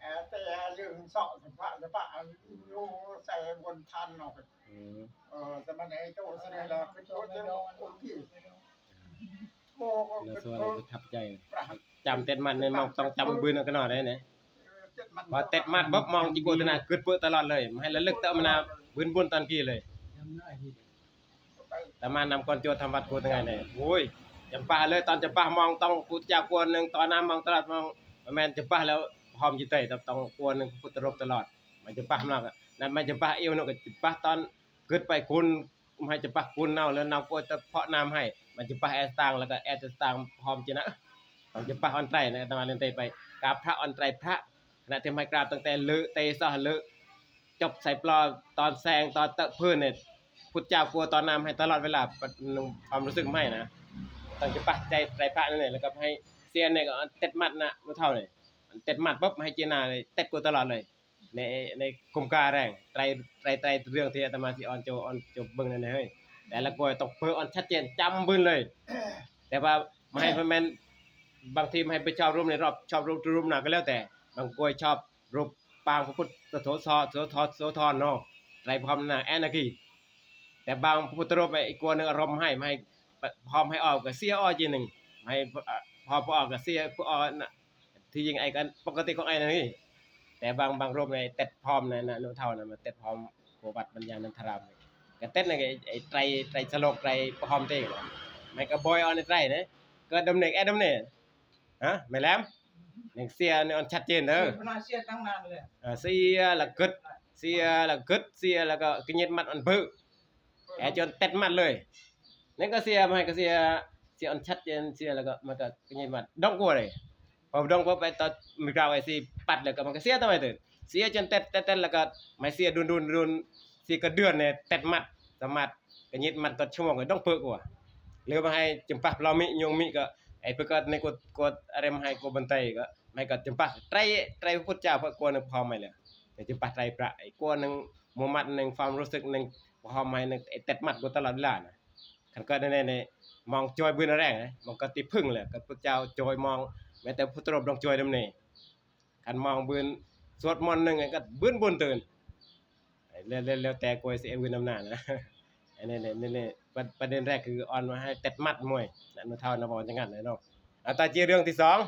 ເອີ ແຕ່ເລື່ອງເຊາະສະພະ ສະພະຢູ່ໃສ່ບົນທານເນາະ ອືມ ເອີ ແຕ່ມັນໃຫ້ໂຕສະເໜີລະຄືໂຕແຕ່ຄົນທີ່ ໂອ້ ລະສວນລະປະທັບໃຈ ຈຳເຕັດມັດໃນມອງ ຕ້ອງຈຳບືນເອົາກັນເນາະໄດ້ນະ ເອີ ເຕັດມັດ ພໍເຕັດມັດປຶບມອງຈິໂກຕະນາ ຄຶດເປີຕະຫຼອດເລີຍ ໃຫ້ລະລຶກເຕີມານາບືນບຸນຕອນກີ້ເລີຍ. ຕາມານຳກ່ອນໂຈດທຳວັດກູຕະໄງແດ່ ໂອ້ຍ ຈຳປາເລີຍ ຕອນຈຳປາມອງຕ້ອງພຸດຈາກວນໜຶ່ງ ຕໍ່ນາມອງຕະຫຼອດມອງ ບໍ່ແມ່ນຈຳປາແລ້ວຫອມຈິເຕີຍ ຕ້ອງກວນໜຶ່ງພຸດຕະລົບຕະຫຼອດ ມາຈຳປາມອງ ນັ້ນມາຈຳປາເອວນະ ກໍຈຳປາຕອນ ກຶດໄປກຸນ ໃຫ້ຈະປະກຸນເນົາ ແລ້ວເນົາກໍຈະເພາະນ້ຳໃຫ້ ມັນຈະປະແອສຕາງ ແລ້ວກໍແອສຕາງພ້ອມຈີນະ ມັນຈະປະອອນໄຕນະ ອາດຕະມາເລີນໄຕໄປກາບພະອອນໄຕພະ ຂະນະທີ່ໃຫ້ກາບຕັ້ງແຕ່ເລີເຕຊະເລີ ຈົບໃສ່ປໍຕອນແຊງ ຕອນເຕີເພີນນີ້ ພຸດຈາກົວຕອນນ້ຳໃຫ້ຕະຫຼອດເວລາ ຄວາມຮູ້ສຶກໃຫ້ນະ ຕ້ອງຈະປະໃຈໄຕພະນັ້ນແຫຼະ ແລ້ວກໍໃຫ້ເສຍນີ້ກໍເຕັດມັດນະ ຜູ້ເຖົ້ານີ້ ເຕັດມັດປຶບໃຫ້ຈີນາເຕັດກົວຕະຫຼອດເລີຍ. ໃນ ໃນກຸມກາແຮງ ໄຕ ໄຕ ໄຕເລື່ອງທີ່ອາດຕະມາຊິອອນໂຈ ອອນໂຈເບິ່ງນັ້ນເຮີ້ຍ ແຕ່ລະກວຍຕ້ອງເປີອອນຊັດເຈນ ຈຳບືນເລີຍ ແຕ່ວ່າມາໃຫ້ ແມ່ນ ບາງທີມາໃຫ້ໄປຊອບຮູບໃນຮອບ ຊອບຮູບ ຮູບນາກໍແລ້ວແຕ່ ບາງກວຍຊອບຮູບປາງພະພຸດ ໂສ ໂສ ໂສ ໂສທອນເນາະ ໄຕພ້ອມນາແອນາຄີ ແຕ່ບາງພະພຸດທະຮູບ ອີກກວຍໜຶ່ງອາລົມໃຫ້ ມາໃຫ້ ພ້ອມໃຫ້ອອກກໍເສຍອອກຈີໜຶ່ງ ໃຫ້ ອາ ພ້ອມບໍ່ອອກກໍເສຍຜູ້ອອກນະ ທີ່ຈິງໄອ້ກັນປົກກະຕິຂອງໄອ້ນັ້ນນີ້ ແຕ່ບາງ ບາງຮູບນີ້ເຕັດພ້ອມນະ ນະ ນະເຖົ້ານະ ມາເຕັດພ້ອມໂຄວັດບັນຍານັນທະຣາມ ກະເຕັດນັ້ນ ໄອ້ ໄອ້ໄຕ ໄຕສະໂລກ ໄຕປະຫອມເຕ ແມ່ນກະບອຍອອນໃນໄຕເດ້ ເກີດດຳເນກແອດຳເນ ຮະ ແມ່ແຫຼມ ຍັງເສຍນີ້ອອນຊັດເຈນເດີ ເສຍລະກຶດ ເສຍລະກຶດ ເສຍລະກໍກະຍິດມັດອັນເບີ ແອຈົນເຕັດມັດເລີຍ ນັ້ນກໍເສຍ ມັນກໍເສຍ ເສຍອັນຊັດເຈນ ເສຍແລ້ວກໍມັນກໍກະຍິດມັດ ດົງກົວເລີຍ ພໍດົງ ພໍໄປຕອນມີກາວໄອຊີປັດແລ້ວກໍມັນກໍເສຍຕາມໄປຕື່ນ ເສຍຈົນເຕັດ ເຕັດ ເຕັດ ແລ້ວກໍມາເສຍດຸນ ດຸນ ດຸນ ເສຍກໍເດືອນນີ້ເຕັດມັດ ສາມາດກະຍິດມັດຕໍ່ຊົ່ວໂມງກໍດົງເປີກວ່າ ຫຼືວ່າໃຫ້ຈຳປາລາວມິ ຍງມິ ກໍໄອ້ເພິ່ນກໍໃນກົດ ກົດອາເຣມໃຫ້ກົດບັນໄຕກໍ ໃຫ້ກໍຈຳປາໄຕ ໄຕພຸດເຈົ້າ ເພິ່ນກົວໜຶ່ງພ້ອມໃຫ້ແລ້ວ ແຕ່ຈຳປາໄຕພະ ໄອ້ກົວໜຶ່ງ ໂມມັດໜຶ່ງ ຄວາມຮູ້ສຶກໜຶ່ງ ພະຫອມໃຫ້ໜຶ່ງ ເຕັດມັດກວ່າຕະຫຼອດເວລານະ ຄັນເກີດໃນ ໃນ ໃນມອງຈອຍບືນແຮງນະ ມັນກໍຕິເພິ່ງແຫຼະ ກໍພຸດເຈົ້າຈອຍມອງ ແມ້ແຕ່ພຸດທະລົບດອງຈອຍນຳນີ້ ຄັນມອງບືນສວດມົນໜຶ່ງກໍບືນບຸນຕື່ນ ແລ້ວ ແລ້ວ ແລ້ວແຕ່ກວຍຊິເອົາບືນນຳໜ້ານະ ອັນນີ້ ນີ້ ນີ້ ປະ ປະເດັນແລກຄືອ່ອນມາໃຫ້ເຕັດມັດມວຍນະ ອານຸເຖົ້ານະ ເວົ້າຈັ່ງນັ້ນແຫຼະເນາະ ອາ ຕໍ່ເຈເລື່ອງທີສອງ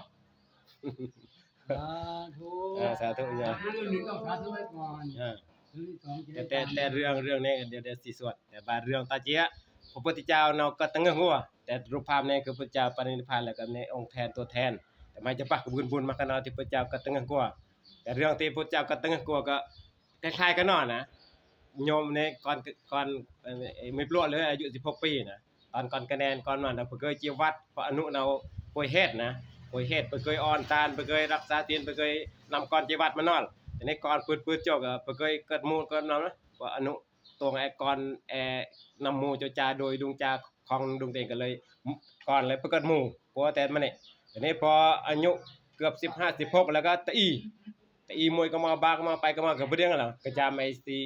ສາທຸ ອາ ສາທຸຍາ ເລື່ອງນີ້ຕ້ອງສາທຸໄວ້ກ່ອນ ອາ ເລື່ອງທີສອງ ແຕ່ ແຕ່ ແຕ່ເລື່ອງ ເລື່ອງນີ້ດຽວ ດຽວຊິສວດ ແຕ່ບາດເລື່ອງຕາເຈຍ ພະພຸດທະເຈົ້າເນາະກໍຕະເງືອກຫົວ ແຕ່ຮູບພາບນີ້ຄືພຸດທະເຈົ້າປະນິພານ ແລ້ວກໍໃນອົງແທນຕົວແທນ ແຕ່ມາຈະປະກະບືນບຸນມາຂະໜາດທີ່ພຸດທະເຈົ້າກໍຕະເງືອກຫົວ ແຕ່ເລື່ອງທີ່ພຸດທະເຈົ້າກໍຕະເງືອກຫົວກໍຄ້າຍໆກັນເນາະນະ ໂຍມນີ້ກ່ອນ ກ່ອນ ເອີ ມີປວກເລີຍອາຍຸສິບຫົກປີນະ ຕອນກ່ອນກະແນນ ກ່ອນມານະ ບໍ່ເຄີຍຈຽວັດ ເພາະອາຍຸເນາະ ບໍ່ເຮັດນະ ບໍ່ເຮັດ ບໍ່ເຄີຍອ່ອນຕານ ບໍ່ເຄີຍຮັກສາສິນ ບໍ່ເຄີຍນຳກ່ອນຈຽວັດມານອນ ທີນີ້ກ່ອນປືດໆໂຈກ ບໍ່ເຄີຍເກີດມູນເກີດນຳນະ ວ່າອະນຸຕົງແອກອນແອນຳໝູ່ເຈົ້າຈາໂດຍດຸງຈາຂອງດຸງເອງກໍເລີຍກ່ອນເລີຍປະເກີດໝູ່ ກົວແຕ່ມານີ້. ຕອນນີ້ພໍອາຍຸເກືອບສິບຫ້າ ສິບຫົກແລ້ວກໍຕະອີ ຕະອີ ມວຍກໍມາ ບາກໍມາ ໄປກໍມາ ກໍບໍ່ດຽງແລ້ວ ກໍຈາມໄອ້ຊິ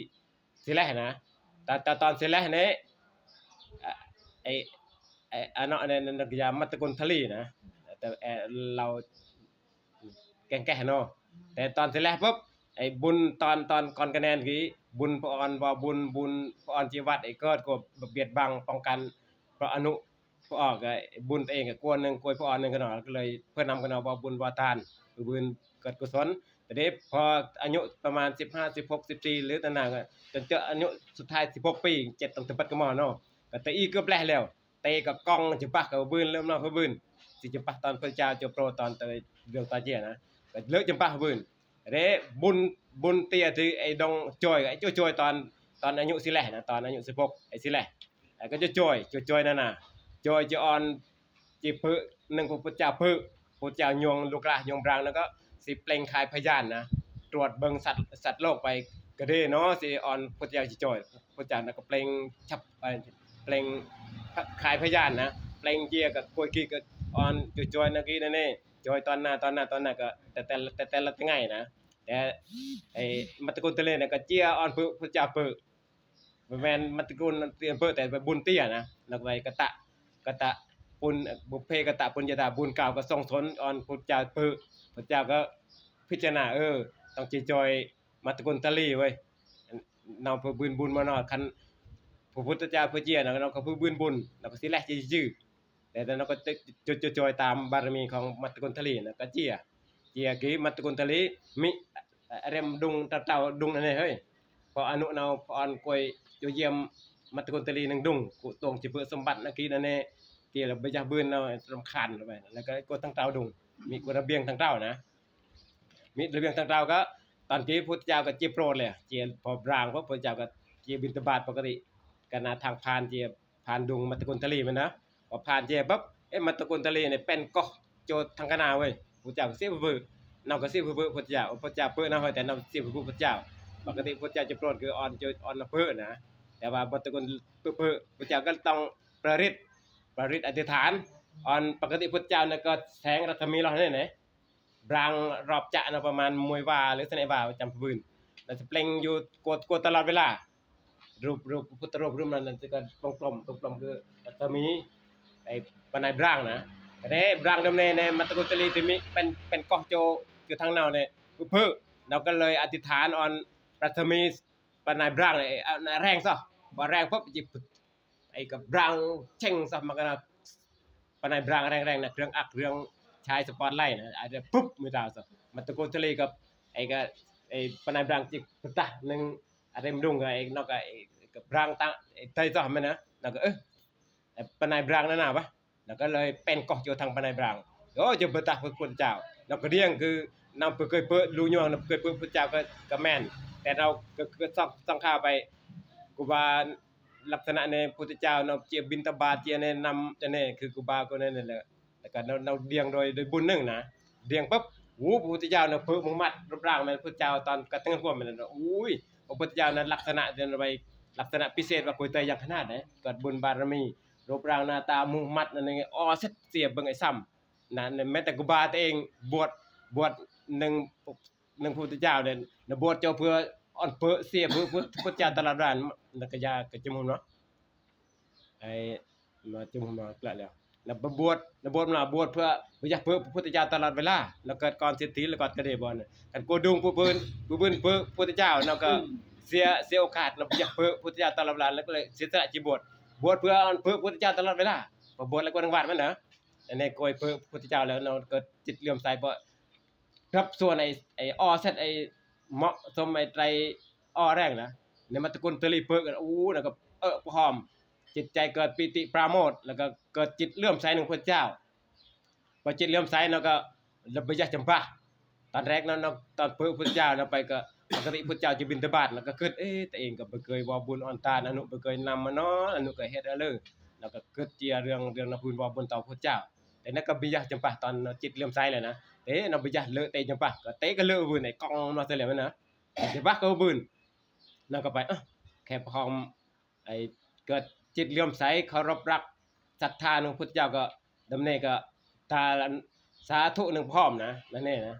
ຊິແລະນະ ຕອນ ຕອນ ຕອນຊິແລະນີ້ ອາ ໄອ້ ໄອ້ ອາເນາະ ອັນນັ້ນ ອັນນັ້ນກໍຢ່າ ມັດຕະກຸນທະລີນະ ແຕ່ ແອ ລາວ ແກ່ງແກ່ເນາະ ແຕ່ຕອນຊິແລະປຸບ ໄອ້ບຸນຕອນ ຕອນກ່ອນກະແນນກີ້ ບຸນພະອອນ ບໍ່ບຸນ ບຸນພະອອນຈີວັດ ໄອ້ເກີດກໍບຽດບັງປ້ອງກັນ ເພາະອະນຸ ພະອອກ ບຸນຕົວເອງກໍກົວໜຶ່ງ ກົວພະອອນໜຶ່ງກັນເນາະ ກໍເລີຍເພິ່ນນຳກັນເນາະ ບໍ່ບຸນບໍ່ທານ ບຸນເກີດກຸສົນ. ແຕ່ເດ້ພໍອາຍຸປະມານສິບຫ້າ ສິບຫົກ ສິບສີ່ ຫຼືຕະໜາ ຈົນເຈາະອາຍຸສຸດທ້າຍສິບຫົກປີ ເຈັດ ຕັ້ງແຕ່ບັດກະໝໍເນາະ ກໍຕະອີເກືອບແລະແລ້ວ ເຕະກໍກ້ອງຈຳປາກໍບືນ ເລີ່ມນອກບືນ ຊິຈຳປາຕອນພະເຈົ້າໂຈໂປຣຕອນເຕີເລື່ອງຕາເຈຍນະ ກໍເລີກຈຳປາບືນ. ເດ້ບຸນ ບຸນເຕຍທີ່ໄອ້ດົງຈອຍ ໄອ້ໂຈຈອຍຕອນ ຕອນອາຍຸຊິແລະນະ ຕອນອາຍຸສິບຫົກ ໄອ້ຊິແລະ ແລ້ວກໍຈອຍ ຈອຍ ຈອຍນັ້ນນະ ຈອຍຈະອອນ ຈິເພີໜຶ່ງ ພະພຸດທະເຈົ້າເພີ ພະພຸດທະເຈົ້າຍົງລູກຫຼານຍົງບຣາງ ແລ້ວກໍຊິເປັ່ງຄາຍພະຍານນະ ຕວດເບິ່ງສັດ ສັດໂລກໄປກະເດເນາະ ຊິອອນ ພະພຸດທະເຈົ້າຊິຈອຍ ພະພຸດທະເຈົ້ານະກໍເປັ່ງ ເປັ່ງຄາຍພະຍານນະ ເປັ່ງເຈຍກໍໂກຍກີກໍອອນ ຈອຍ ຈອຍນະກີນະເນ ຈອຍຕອນໜ້າ ຕອນໜ້າ ຕອນໜ້າ ກໍແຕ່ ແຕ່ ແຕ່ ແຕ່ລະໄງ່ນະ ແຕ່ໄອ້ມັດຕະກຸນທະລີນະກໍເຈຍອອນເພີ ພະພຸດທະເຈົ້າເພີ ບໍ່ແມ່ນມັດຕະກຸນທະລີນເພີ ແຕ່ໄປບຸນເຕຍນະ ແລ້ວໄປກະຕະ ກະຕະປຸນ ບຸບເພກະຕະປຸນຍະຕາ ບຸນເກົ່າກໍສົ່ງຜົນອອນ ພະພຸດທະເຈົ້າເພີ ພະພຸດທະເຈົ້າກໍພິຈາລະນາ ເອີ ຕ້ອງຈະຈອຍມັດຕະກຸນທະລີເວີຍ ເນາະ ເພື່ອບືນບຸນມາເນາະ ຄັນພະພຸດທະເຈົ້າເພິ່ນເຈຍນະ ເນາະ ກໍເພື່ອບືນບຸນ ແລ້ວກໍຊິແລະຈື່ ແຕ່ ແຕ່ເນາະ ກໍຈະ ຈະ ຈະຈອຍຕາມບາລະມີຂອງມັດຕະກຸນທະລີນະ ກໍເຈຍ ເຈຍກີ້ມັດຕະກຸນທະລີ ມີ ອາ ອາເຣມດຸງ ຕາເຕົ້າດຸງ ອັນນີ້ເຮີ້ຍ ເພາະອະນຸເນາະ ພະອອນກວຍ ໂຈຢ້ຽມມັດຕະກຸນທະລີໜຶ່ງດຸງ ກຸຕົງຈິເປີສົມບັດນະກີນະເນ ເກລະບະຢາບືນເນາະ ລຳຄານໄປ ແລ້ວກໍກົດທັງເຕົ້າດຸງ ມີກົດລະບຽງທັງເຕົ້ານະ ມີລະບຽງທາງເຕົ້າກໍ ຕອນທີ່ພຸດທະເຈົ້າກໍເຈັບໂລດແຫຼະ ເຈຍພໍບຣາງ ເພາະພຸດທະເຈົ້າກໍເຈຍບິນທະບາດປົກກະຕິ ກໍໜ້າທາງຜ່ານ ເຈຍຜ່ານດົງມັດຕະກຸນທະລີແມ່ນນະ ພໍຜ່ານເຈຍປັບ ເອະ ມັດຕະກຸນທະລີນີ້ເປັນກໍໂຈທັງຄະນະເວີຍ ພຸດທະເຈົ້າກໍຊິບເບີ ນຳກໍຊິບເບີພຸດທະເຈົ້າ ພຸດທະເຈົ້າເປີນຳ ແຕ່ນຳຊິບເບີພຸດທະເຈົ້າ ປົກກະຕິພຸດທະເຈົ້າເຈັບໂລດຄືອ່ອນໂຈອ່ອນນຳເບີນະ ແຕ່ວ່າມັດຕະກຸນເປີ ພຸດທະເຈົ້າກໍຕ້ອງປະລິດ ປະລິດອະທິຖານ ອ່ອນ ປົກກະຕິພຸດທະເຈົ້ານີ້ກໍແສງລັດສະໝີລອດນີ້ນະ ບຣາງຮອບຈະນະ ປະມານມວຍວາ ຫຼືສະເນວາ ຈຳປະບືນ ແລ້ວຈະເປັ່ງຢູ່ ກົວ ກົວຕະຫຼອດເວລາ ຮູບ ຮູບ ພະພຸດທະຮູບ ຮູບນັ້ນ ນັ້ນຈະກໍກົມໆ ກົມໆ ຄືຈະມີໄອ້ປານາຍບຣາງນະ ແຕ່ບຣາງດຳແນໃນມັດຕະກຸນຕະລີທີ່ມີເປັນ ເປັນກໍໂຈ ຄືທາງເນານີ້ ເພີ ເນາກໍເລີຍອະທິຖານອ່ອນ ລັດສະໝີປານາຍບຣາງນີ້ ເອົາແຮງຊະ ບໍ່ແຮງປຶບ ຈິ ໄອ້ກະບຣາງເຊັ່ງຊະ ມັນກະປານາຍບຣາງແຮງໆນະ ເຄື່ອງອັກເລື່ອງໃຊ້ສະປອດໄລນະ ອາດຈະປຶບມືຕາວຊະ ມັນຕະໂກນທະເລກັບໄອ້ກະ ໄອ້ປານາຍບຣາງຈິກປະຕະໜຶ່ງ ອາເຕັມດຸງກະໄອ້ນອກກະ ກະບຣາງຕະ ໄອ້ໄຕຊະແມ່ນນະ ນອກກະ ເອີ ປານາຍບຣາງນັ້ນນະວະ ນອກກະເລີຍເປັນກໍຢູ່ທາງປານາຍບຣາງ ໂອ້ ຈະປະຕະພຸດທະເຈົ້າ ນອກກະດຽງຄືນຳເປີເຄີຍເປີລູຍອງນຳເປີເຄີຍເປີພຸດທະເຈົ້າກະ ກະແມ່ນ ແຕ່ເຮົາກະ ກະຊອກ ຊອງຂ່າວໄປ ກູບາ ລັກສະນະແນວພຸດທະເຈົ້າເນາະ ເຈຍບິນທະບາດ ເຈຍແນະນຳ ຈະແນ ຄືກູບາກໍແນນັ້ນແຫຼະ ແລ້ວກະເນາ ເນາດຽງໂດຍ ໂດຍບຸນໜຶ່ງນະ ດຽງປຶບ ໂອ້ ພະພຸດທະເຈົ້ານະ ເພີມຸຮັມມັດ ຮູບຮ່າງແມ່ນພຸດທະເຈົ້າຕອນກະແຕ່ງກວມແມ່ນ ໂອ້ຍ ພະພຸດທະເຈົ້ານະ ລັກສະນະເປັນໄວ ລັກສະນະພິເສດວ່າກວຍເຕີຍຢ່າງຂະໜາດໃດ ເກີດບຸນບາລະມີ ຮູບຮ່າງໜ້າຕາມຸຮັມມັດນັ້ນ ອໍເສັດເສຍເບິ່ງໄອ້ຊຳ ນະ ແມ້ແຕ່ກູບາຕົວເອງບວດ ບວດໜຶ່ງ ໜຶ່ງພະພຸດທະເຈົ້າເດ ນະບວດເຈົ້າເພື່ອອ່ອນເປີເສຍເພື່ອພຸດທະເຈົ້າຕະຫຼອດເວລາ ນະກະຢາກະຈະມຸມເນາະ ໄອ້ມາຈະມຸມມາກະແລ້ວ ນະບວດ ນະບວດມາບວດເພື່ອບໍ່ຢາກເປີພະພຸດທະເຈົ້າຕະຫຼອດເວລາ ນະເກີດກ່ອນສິດທິ ແລ້ວກໍກະເດບອນ ຄັນໂກດຸງຜູ້ອື່ນ ຜູ້ອື່ນເປີພະພຸດທະເຈົ້າ ນະກະເສຍ ເສຍໂອກາດ ນະບໍ່ຢາກເປີພະພຸດທະເຈົ້າຕະຫຼອດເວລາ ແລ້ວກໍເລີຍເສຍສະຫຼະຈິບວດ ບວດເພື່ອອ່ອນເປີພະພຸດທະເຈົ້າຕະຫຼອດເວລາ ບໍ່ບວດແລ້ວກໍນັງຫວາດມັນນະ ອັນນີ້ກວຍເປີພະພຸດທະເຈົ້າແລ້ວ ນະເກີດຈິດເຫຼື້ອມໃສ ເພາະ ຮັບສ່ວນໄອ້ ໄອ້ອໍເສັດ ໄອ້ເໝາະສົມ ໄອ້ໄຕອໍແຮງນະ ໃນມັດຕະກຸນຕະລີເປີກ ໂອ້ ນະກະ ເອີ ພະຫອມ ຈິດໃຈເກີດປີຕິປາໂມດ ແລ້ວກະເກີດຈິດເຫຼື້ອມໃສໃນພະພຸດທະເຈົ້າ ພໍຈິດເຫຼື້ອມໃສນະກະ ລະບໍ່ຢາກຈຳປາ ຕອນແລກນະ ນະ ຕອນເປີພະພຸດທະເຈົ້ານະ ໄປກະ ປົກກະຕິພຸດທະເຈົ້າຈະບິນທະບາດ ແລ້ວກະຄຶດ ເອ ຕົວເອງກະບໍ່ເຄີຍເວົ້າບຸນອອນທານ ອະນຸບໍ່ເຄີຍນຳມາເນາະ ອະນຸກະເຮັດເລີຍ ແລ້ວກະຄຶດເຈຍເລື່ອງ ເລື່ອງນຳບຸນເວົ້າບຸນຕໍ່ພະພຸດທະເຈົ້າ ແຕ່ນະກະບໍ່ຢາກຈຳປາ ຕອນຈິດເຫຼື້ອມໃສແລ້ວນະ ເຕະນະບໍ່ຢາກເລີະເຕະຈຳປາ ກະເຕະກະເລີະບຶນ ໄອ້ກ້ອງມາໃສ່ແລ້ວນະ ຈະປາກະບຶນ ນະກະໄປ ເອີ ແຄ່ພ້ອມ ໄອ້ເກີດຈິດເຫຼື້ອມໃສເຄົາລົບຮັກສັດທາໃນພະພຸດທະເຈົ້າ ກໍດຳເນກໍຕາສາທຸໜຶ່ງພ້ອມນະ ນັ້ນເດ້ນະ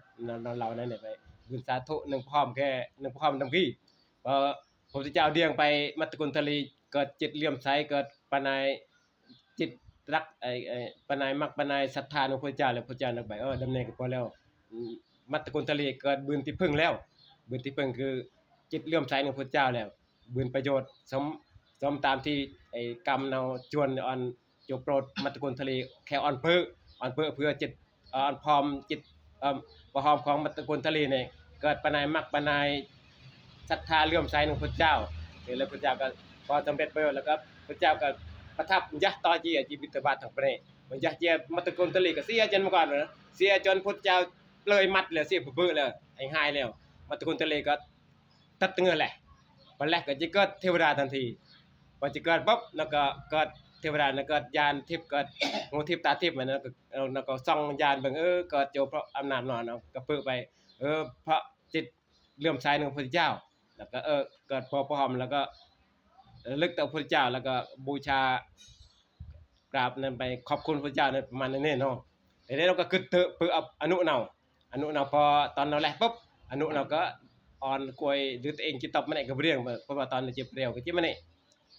ເຮົານັ້ນໄປບຸນສາທຸໜຶ່ງພ້ອມ ແຄ່ໜຶ່ງພ້ອມດຳກີ ເພາະພະພຸດທະເຈົ້າດ່ຽງໄປມັດຕະກຸນທະລີ ເກີດຈິດເຫຼື້ອມໃສ ເກີດປານາຍ ຈິດຮັກ ໄອ້ ໄອ້ ປານາຍມັກປານາຍສັດທາໃນພະພຸດທະເຈົ້າ ແລ້ວພະພຸດທະເຈົ້ານຳໄປ ເອີ ດຳເນກໍພໍແລ້ວ ມັດຕະກຸນທະລີເກີດບຸນທີ່ເພິ່ງແລ້ວ ບຸນທີ່ເພິ່ງຄືຈິດເຫຼື້ອມໃສໃນພະພຸດທະເຈົ້າແລ້ວ ບຸນປະໂຫຍດ ສົມ ສົມຕາມທີ່ໄອ້ກຳເນົາຈວນອອນ ໂຈໂປດມັດຕະກຸນທະລີ ແຄ່ອ່ອນເພີ ອ່ອນເພີເພື່ອຈິດ ອ່ອນພ້ອມຈິດ ເອີ ປະຫອມຂອງມັດຕະກຸນທະລີນີ້ ເກີດປານາຍມັກປານາຍສັດທາເຫຼື້ອມໃສໃນພະພຸດທະເຈົ້າ ແລ້ວພະພຸດທະເຈົ້າກໍພໍສຳເລັດປະໂຫຍດ ແລ້ວກໍພະພຸດທະເຈົ້າກໍປະທັບຍະຕໍ່ເຈຍຈີວິດຕະບາດທັງປະເທດ ມັນຍະເຈຍມັດຕະກຸນທະລີກໍເສຍຈົນມາກ່ອນ ເສຍຈົນພະພຸດທະເຈົ້າເລີຍມັດແລ້ວ ເສຍບຶບແລ້ວ ໄອ້ຫາຍແລ້ວ ມັດຕະກຸນທະລີກໍ ຕັດເງືອແຫຼະ ບັດແລະກໍຈະເກີດເທວະດາທັນທີ ພໍຈະເກີດປຸບ ແລ້ວກໍເກີດເທວະດາ ແລ້ວເກີດຍານທິບ ເກີດຫູທິບຕາທິບ ແລ້ວກໍ ແລ້ວກໍສ່ອງຍານເບິ່ງ ເອີ ເກີດໂຈເພາະອຳນາດນ້ອຍເນາະ ກໍປຶໄປ ເອີ ເພາະຈິດເຫຼື້ອມໃສໃນພະພຸດທະເຈົ້າ ແລ້ວກໍ ເອີ ເກີດພໍພ້ອມ ແລ້ວກໍລະລຶກຕໍ່ພະພຸດທະເຈົ້າ ແລ້ວກໍບູຊາ ກາບນັ້ນໄປຂອບຄຸນພະເຈົ້ານັ້ນ ປະມານນັ້ນເນາະ ແຕ່ເຮົາກໍຄຶດເຖິ ເພື່ອອະນຸເນົາ ອະນຸເນົາ ພໍຕອນເຮົາແລະປຸບ ອະນຸເນົາກໍອ່ອນກວຍ ຫຼືຕົວເອງຈິຕົບມາແນກກໍບໍ່ເລື່ອງ ເພາະວ່າຕອອນເຈັບແລວກໍຈິມາແນກ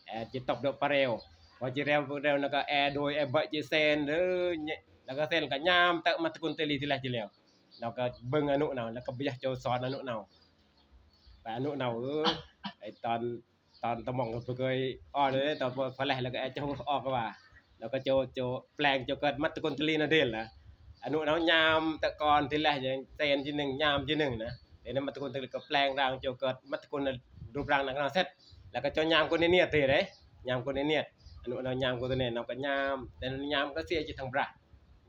ແອຈິຕົບດອກປາແລວ ພໍຈິແລວ ແລ້ວນະກໍແອໂດຍແອເບະຈິເຊນເດີ ແລ້ວກໍເຊນກໍຍາມແຕ່ມັດຕະກຸນຕະລີທີແລກຈິແລ້ວ ເຮົາກໍເບິ່ງອະນຸເນົາ ແລ້ວກໍບໍ່ຢາກຈະສອນອະນຸເນົາ ໄປອະນຸເນົາ ເອີ ໄອ້ຕອນ ຕອນຕະໝ່ອງກໍບໍ່ເຄີຍອ່ອນເລີຍ ຕອນພໍແລະແລ້ວກໍແອໂຈອອກກະວ່າ ແລ້ວກໍໂຈ ໂຈແປງໂຈເກີດມັດຕະກຸນຕະລີນະເດນລະ ອະນຸເນາະ ຍາມແຕ່ກ່ອນທີແລກຍັງເຕນທີໜຶ່ງ ຍາມທີໜຶ່ງນະ ເດນມັດຕະກຸນຕະລີກໍແປງຮ່າງໂຈເກີດມັດຕະກຸນຮູບຮ່າງນັກນະເສັດ ແລ້ວກໍໂຈຍາມກົນເນຍດເດ ຍາມກົນເນຍດ ອະນຸເນາະ ຍາມກົນເນຍດເນາະ ກໍຍາມ ແຕ່ຍາມກໍເສຍຈິດທັງບຣາ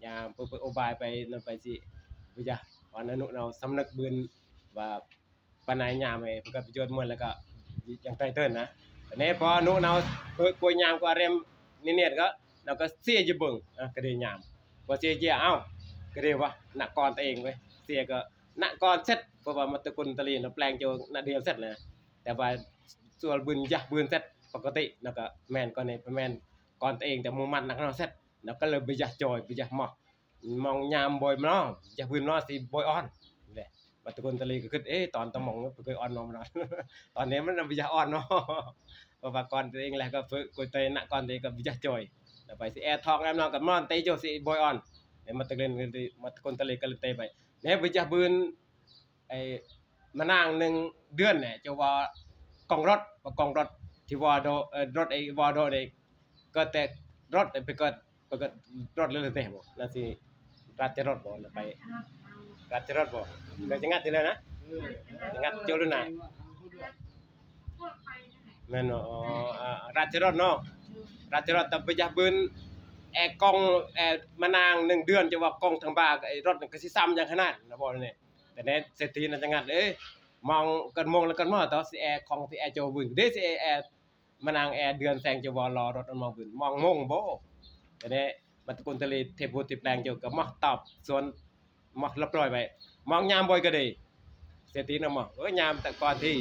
ຍາມເປີດໂອບາຍໄປນັ້ນໄປຊິ ບໍ່ຢາກ ອະນຸເນາະ ສຳນຶກບືນວ່າ ປານາຍຍາມໃຫ້ເພິ່ນກໍປະໂຫຍດມ່ວນ ແລ້ວກໍຍັງໄຕເຕີນນະ ແຕ່ນີ້ພໍອະນຸເນາະ ເພິ່ນກວຍຍາມກວຍອາເຣມນິເນດກໍ ແລ້ວກໍເສຍຢູ່ເບິ່ງ ອາ ກະເດຍາມ ພໍເສຍເຈຍ ເອົ້າ ກະເດວະ ນະກອນຕົວເອງເວີຍ ເສຍກໍນະກອນເສັດ ເພາະວ່າມັດຕະກຸນຕະລີນະແປງໂຈນະເດນເສັດນະ ແຕ່ວ່າສ່ວນບືນຢາກບືນເສັດ ປົກກະຕິ ແລ້ວກໍແມ່ນກອນນີ້ ແມ່ນກອນຕົວເອງ ແຕ່ໝູ່ມັນນະເນາະເສັດ ແລ້ວກໍເລີຍບໍ່ຢາກຈອຍ ບໍ່ຢາກມອກ ມອງຍາມບໍ່ມາເນາະ ຢາກບືນເນາະ ຊິບໍ່ອອນ ແຫຼະ ບັດຕະກຸນຕະລີກໍຄິດ ເອ ຕອນຕະໝ່ອງເພິ່ນເຄີຍອ່ອນມາເນາະ ຕອນນີ້ມັນບໍ່ຢາກອ່ອນເນາະ ເພາະວ່າກ່ອນຕົວເອງແຫຼະ ກໍເພິ່ນກວຍໄຕນະກ່ອນຕົວເອງກໍບໍ່ຢາກຈອຍ ແລ້ວໄປຊິແອທອກແລ້ວນອນກັບມອນເຕໂຈຊິບໍ່ອ່ອນ ແລ້ວມັດຕະກຸນ ມັດຕະກຸນຕະລີກໍເລີຍເຕໄປ ແລ້ວບໍ່ຢາກບືນ ໄອ້ມານາງໜຶ່ງເດືອນແຫຼະ ເຈົ້າວ່າກອງລົດ ວ່າກອງລົດທີ່ວ່າໂດ ເອີ ລົດໄອ້ວ່າໂດນີ້ ກໍແຕ່ລົດໄປກໍ ໄປກໍລົດເລີຍແຕ່ບໍ່ ລະຊິ ລັດຈະລົດບໍ່ ລະໄປ ລັດຈະລົດບໍ່ ກໍຈະງັດຢູ່ແລ້ວນະ ຈະງັດໂຈດນະ ແມ່ນບໍ່ ອໍ ອາ ລັດຈະລົດເນາະ ລັດຈະລົດ ແຕ່ບໍ່ຢາກບືນ ແອກອງ ແອມານາງໜຶ່ງເດືອນ ເຈົ້າວ່າກອງທັງບາ ໄອ້ລົດນັ້ນກໍຊິຊ້ຳຢ່າງຂະໜາດນະບໍ່ນີ້ ແຕ່ແນ່ເສດຖີນະຈະງັດເອີຍ ມອງກັນໂມງລະກັນມາຕໍ່ ຊິແອຂອງ ຊິແອໂຈບືນເດ້ ຊິແອ ມານາງແອເດືອນແສງຈະວ່າລໍລົດອັນມອງບືນ ມອງໂມງບໍ່ ແຕ່ແນ່ ມັດຕະກຸນຕະລີເທບບຸດທີ່ແປງໂຈກໍມາຕອບສວນ ມາລະປ່ອຍໄວ້ ມອງຍາມບໍ່ກະເດ ເສດຖີນະມອງ ເອີຍ ຍາມແຕ່ກ່ອນທີ່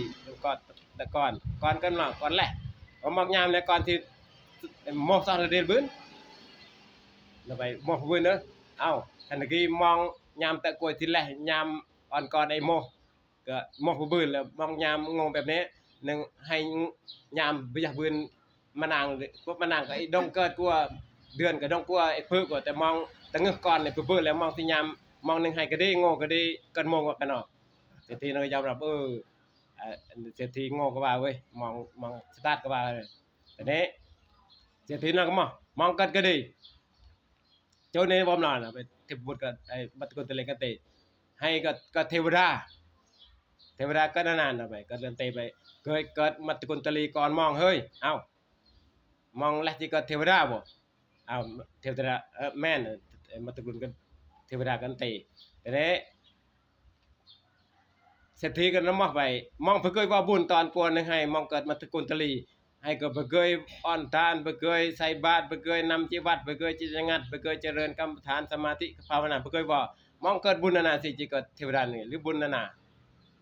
ກ່ອນ ແຕ່ກ່ອນ ກ່ອນກັນມາ ກ່ອນແລະ ມອງຍາມແລະກ່ອນທີ່ ມອງສອນລະເດນບືນ ລະໄປມອງບືນເດີ ເອົ້າ ຄັນຕະກີ້ມອງຍາມແຕ່ກວຍທີແລກ ຍາມ ອອນກ່ອນໄອ້ໂມ ກໍໝົກບືນແລ້ວ ມອງຍາມໂງ່ແບບນີ້ ໜຶ່ງໃຫ້ຍາມບໍ່ຢາກບືນມານາງ ພວກມານາງກໍໄອ້ດົງເກີດກວ່າ ເດືອນກໍດົງກວ່າ ໄອ້ເພີກວ່າ ແຕ່ມອງຕະງຶກກ່ອນໄອ້ເພີກແລ້ວ ມອງຊິຍາມ ມອງໜຶ່ງໃຫ້ກະດີ ໂງ່ກະດີ ກັນໂມງວ່າກັນເນາະ ເສດຖີນັ້ນກໍຍອມຮັບ ເອີ ເສດຖີໂງ່ກໍວ່າເວີຍ ມອງ ມອງສະຕາດກໍວ່າ ແຕ່ນີ້ ເສດຖີນັ້ນກໍມາ ມອງກັນກະດີ ໂຈໃນວອມລານໄປ ເທບບຸດກໍໄອ້ມັດຕະກຸນຕະລີກັນເຕ ໃຫ້ກໍ ກໍເທວະດາ ເທວະດາກໍນັ້ນນະໄປ ກໍເລີນເຕໄປ ເກີດ ເກີດມັດຕະກຸນຕະລີກ່ອນມອງເຮີ້ຍ ເອົ້າ ມອງແລະຊິເກີດເທວະດາບໍ່ ເອົ້າ ເທວະດາ ເອີ ແມ່ນ ມັດຕະກຸນກັນເທວະດາກັນເຕ ແຕ່ນີ້ ເສດຖີກໍນຳມອບໄປ ມອງບໍ່ເຄີຍເວົ້າບຸນຕອນກວນໃຫ້ມອງເກີດມາຕະກຸນຕະລີ ໃຫ້ກໍບໍ່ເຄີຍອ່ອນທານ ບໍ່ເຄີຍໃສ່ບາດ ບໍ່ເຄີຍນຳຈິດວັດ ບໍ່ເຄີຍຈິດຍັດ ບໍ່ເຄີຍຈະເລີນກຳມະຖານສະມາທິພາວະນາ ບໍ່ເຄີຍເວົ້າ ມອງເກີດບຸນນານາຊິຈິເກີດເທວະດານີ້ ຫຼືບຸນນານາ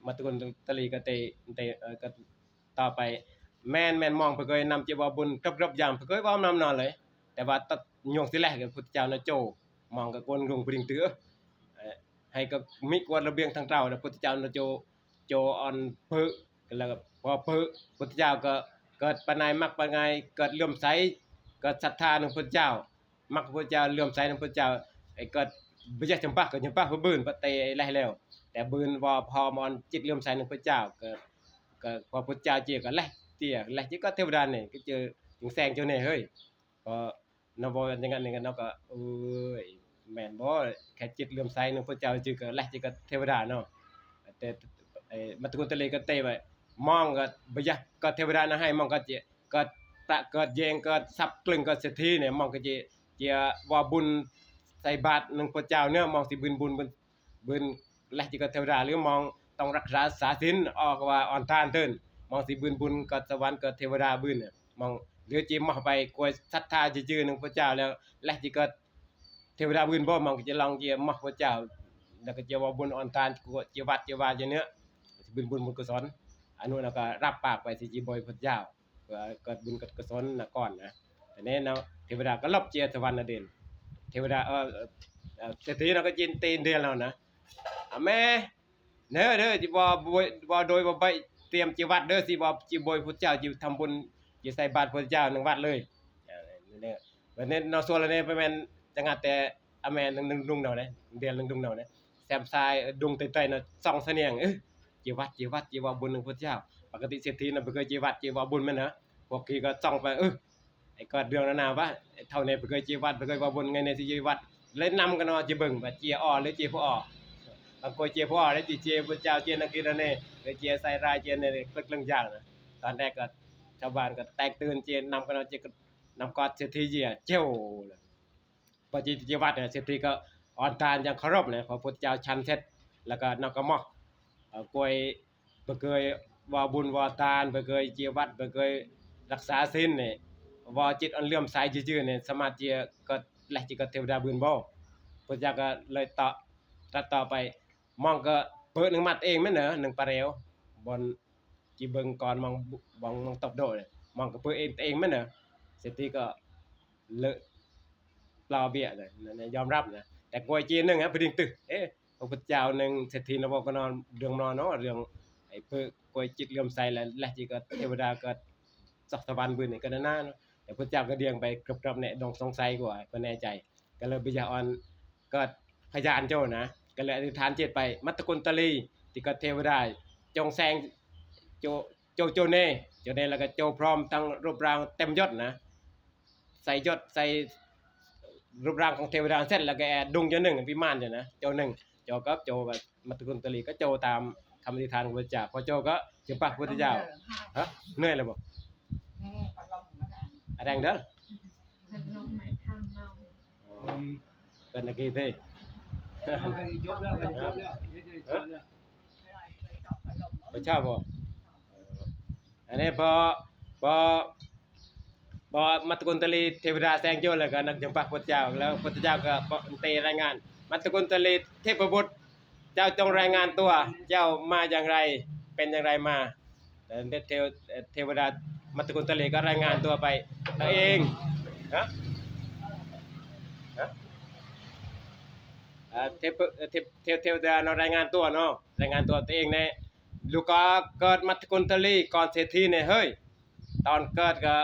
ມາຕະກຸນຕະລີກໍເຕ ເຕ ເອີ ກໍຕໍ່ໄປ ແມ່ນໆ ມອງເພິ່ນເຄີຍນຳເຈົ້າເວົ້າບຸນເກືອບໆຢ່າງ ເພິ່ນເຄີຍເວົ້ານຳນອນເລີຍ ແຕ່ວ່າຕັດຍວງຊິແລກ ພຸດທະເຈົ້ານະໂຈ ມອງກໍກວນລຸງປະດິງເຕີ ເອີ ໃຫ້ກໍມີກວດລະບຽງທາງເຈົ້າ ແລ້ວພຸດທະເຈົ້ານະໂຈ ໂຈອ່ອນເປີ ແລ້ວກໍພໍເປີ ພຸດທະເຈົ້າກໍເກີດປານາຍມັກປານາຍ ເກີດເຫຼື້ອມໃສ ເກີດສັດທາໃນພຸດທະເຈົ້າ ມັກພະພຸດທະເຈົ້າ ເຫຼື້ອມໃສໃນພະພຸດທະເຈົ້າ ໄອ້ກໍບໍ່ຢາກຈຳປາ ກໍຈຳປາຜູ້ອື່ນ ປະເຕໄລແລ້ວ ແຕ່ບືນວ່າພອມອອນຈິດເຫຼື້ອມໃສໃນພະພຸດທະເຈົ້າ ກໍ ກໍພະພຸດທະເຈົ້າເຈຍກໍແລກເຈຍ ແລກເຈຍກໍເທວະດານີ້ ກໍເຈຍຈຶ່ງແຊງເຈົ້າແດ່ເຮີ້ຍ ກໍນຳເວົ້າຢ່າງນັ້ນຢ່າງນັ້ນເນາະ ກໍ ໂອ້ຍ ແມ່ນບໍ່ ແຄ່ຈິດເຫຼື້ອມໃສໃນພະພຸດທະເຈົ້າຊື່ ກໍແລກເຈຍກໍເທວະດາເນາະ ແຕ່ ເອີ ມັດຕະກຸນຕະລີກໍເຕໄວ້ ມອງກໍບໍ່ຢາກກໍເທວະດານະໃຫ້ ມອງກໍເຈຍ ເກີດປະເກີດແຍງ ເກີດຊັບກລຶ້ງ ເກີດເສດຖີນີ້ ມອງກໍຈະ ຈະເວົ້າບຸນໃສ່ບາດນຳພະເຈົ້າເນາະ ມອງຊິບືນບຸນ ບືນ ບືນແລກຈະເກີດເທວະດາ ຫຼືມອງຕ້ອງຮັກສາສາສິນ ອອກວ່າອ່ອນທານເຕີນ ມອງຊິບືນບຸນເກີດສະຫວັນ ເກີດເທວະດາບືນ ມອງ ຫຼືຈະມອບໄປກວຍສັດທາຈະຈື່ນຳພະເຈົ້າ ແລ້ວແລກຈະເກີດເທວະດາບືນບໍ່ ມອງກໍຈະລອງຈະມອບພະເຈົ້າ ແລ້ວກໍຈະເວົ້າບຸນອ່ອນທານ ຈະວັດຈະວາຈະເນາະ ບືນບຸນບຸນກຸສົນ ອານຸນະກໍຮັບປາກໄປຊິຈະບໍ່ໃຫ້ພະເຈົ້າ ເພື່ອເກີດບຸນເກີດກຸສົນນະກ່ອນນະ ແຕ່ແນ່ເນາະ ເທວະດາກໍລົບເຈຍສະຫວັນນະເດນ ເທວະດາ ເອີ ເອີ ເສດຖີເນາະກໍຈິນຕີນເດນແລ້ວນະ ອາແມ່ ເດີ ເດີ ຊິບໍ່ ບໍ່ ບໍ່ໂດຍບໍ່ໄປຕຽມຈະວັດເດີ ຊິບໍ່ ຊິບໍ່ໃຫ້ພະເຈົ້າ ຊິທຳບຸນ ຊິໃສ່ບາດພະເຈົ້າໜຶ່ງວັດເລີຍ ເອີ ເດີ ບັດນີ້ເນາະ ສ່ວນລະນີ້ບໍ່ແມ່ນຈະງັດແຕ່ ອາແມ່ນໜຶ່ງດຸງເນາະ ເດນໜຶ່ງດຸງເນາະ ແຊມຊາຍດຸງໄຕໆເນາະ ສ່ອງສະໜຽງ ເອີ ເຈຍວັດ ເຈຍວັດ ເຈຍເວົ້າບຸນນຳພະເຈົ້າ ປະກະຕິເສດຖີນະບໍ່ເຄີຍເຈຍວັດເຈຍເວົ້າບຸນແມ່ນນະ ພວກກີກໍສ່ອງໄປ ເອີ ໄອ້ກອດເລື່ອງນັ້ນນະວ່າ ເທົ່ານີ້ບໍ່ເຄີຍເຈຍວັດ ບໍ່ເຄີຍເວົ້າບຸນ ໄງແນ່ຊິເຈຍວັດ ເລີຍນຳກັນເນາະ ຈະເບິ່ງວ່າເຈຍອໍ ຫຼືເຈຍບໍ່ອໍ ບາງຄົນເຈຍບໍ່ອໍ ແລ້ວຊິເຈຍພະເຈົ້າ ເຈຍນັກກິນອັນນີ້ ຫຼືເຈຍໃສ່ຮ້າຍ ເຈຍນີ້ ເບິດເລື່ອງຢ່າງນະ ຕອນແລກກໍຊາວບ້ານກໍແຕກຕື່ນ ເຈຍນຳກັນເນາະ ເຈຍນຳກອດເສດຖີເຈຍ ເຈົ້າ ປະຕິ ປະຕິບັດເສດຖີກໍອ່ອນຕານຢ່າງເຄົາລົບນະ ເພາະພຸດທະເຈົ້າສັນເສັດ ແລ້ວກໍນຳກະໝໍ້ ເອີ ກວຍ ບໍ່ເຄີຍເວົ້າບຸນເວົ້າທານ ບໍ່ເຄີຍເຈຍວັດ ບໍ່ເຄີຍຮັກສາສິນນີ້ ເວົ້າຈິດອັນເຫຼື້ອມໃສຊື່ໆນີ້ ສາມາດເຈຍເກີດ ແລກຈະເກີດເທວະດາບືນບໍ່? ພຸດທະເຈົ້າກໍເລີຍຕະ ຕັດຕໍ່ໄປ ມອງກໍເປີໜຶ່ງມັດເອງແມ່ນເດີ ໜຶ່ງປາແລວ ບ່ອນ ຈີເບິ່ງກ່ອນ ມອງ ມອງ ມອງຕົບໂດ ມອງກໍເປີເອງ ເອງແມ່ນເດີ ເສດຖີກໍເລີະ ປາວເບຍນະ ຍອມຮັບນະ ແຕ່ກວຍຈີໜຶ່ງ ພະດິງຕຶ ເອ ພະພຸດທະເຈົ້າໜຶ່ງ ເສດຖີນະບໍ່ກໍນອນ ເລື່ອງນອນເນາະ ເລື່ອງໄອ້ເປີກວຍຈິດເຫຼື້ອມໃສ ແລະ ແລກຈີກໍເທວະດາກໍ ສະຫວັນບືນນີ້ກໍນານາເນາະ ແຕ່ພະເຈົ້າກໍດຽງໄປເກືອບໆແນ່ ດອງສົງໄສກວ່າ ບໍ່ແນ່ໃຈ ກໍເລີຍບໍ່ຢາກອ່ອນ ກໍພະຍານໂຈນະ ກໍເລີຍອະທິຖານຈິດໄປ ມັດຕະກຸນຕະລີ ທີ່ກໍເທວະດາ ຈົ່ງແສງໂຈ ໂຈ ໂຈເນ ໂຈເນ ແລ້ວກໍໂຈພ້ອມທັງຮູບຮ່າງເຕັມຍົດນະ ໃສ່ຍົດ ໃສ່ຮູບຮ່າງຂອງເທວະດາເສັດ ແລ້ວກໍແອດດຸງໂຈໜຶ່ງ ວິມານໂຈນະ ໂຈໜຶ່ງ ໂຈກັບໂຈ ມັດຕະກຸນຕະລີກໍໂຈຕາມຄຳອະທິຖານຂອງພະເຈົ້າ ພໍໂຈກໍຈະປະພຸດທະເຈົ້າ ຮະ ເມື່ອຍແລ້ວບໍ່? ອາແດງເດີ ເປັນນະກີເທ ບໍ່ຊາບບໍ່? ອັນນີ້ພໍ ພໍ ພໍມັດຕະກຸນຕະລີເທວະດາແສງໂຈ ແລ້ວກໍນັກຈຳປາພຸດທະເຈົ້າ ແລ້ວພຸດທະເຈົ້າກໍເຕລາຍງານ ມັດຕະກຸນຕະລີເທບະບຸດ ເຈົ້າຈົ່ງລາຍງານຕົວ ເຈົ້າມາຢ່າງໃດ ເປັນຢ່າງໃດມາ ເທວ ເທວະດາມັດຕະກຸນຕະລີກໍລາຍງານຕົວໄປຕົວເອງ ຮະ ຮະ ເທວ ເທວ ເທວະດາເນາະ ລາຍງານຕົວເນາະ ລາຍງານຕົວຕົວເອງແນ່ ລູກກໍເກີດມັດຕະກຸນຕະລີກ່ອນເສດຖີແນ່ເຮີ້ຍ ຕອນເກີດກໍ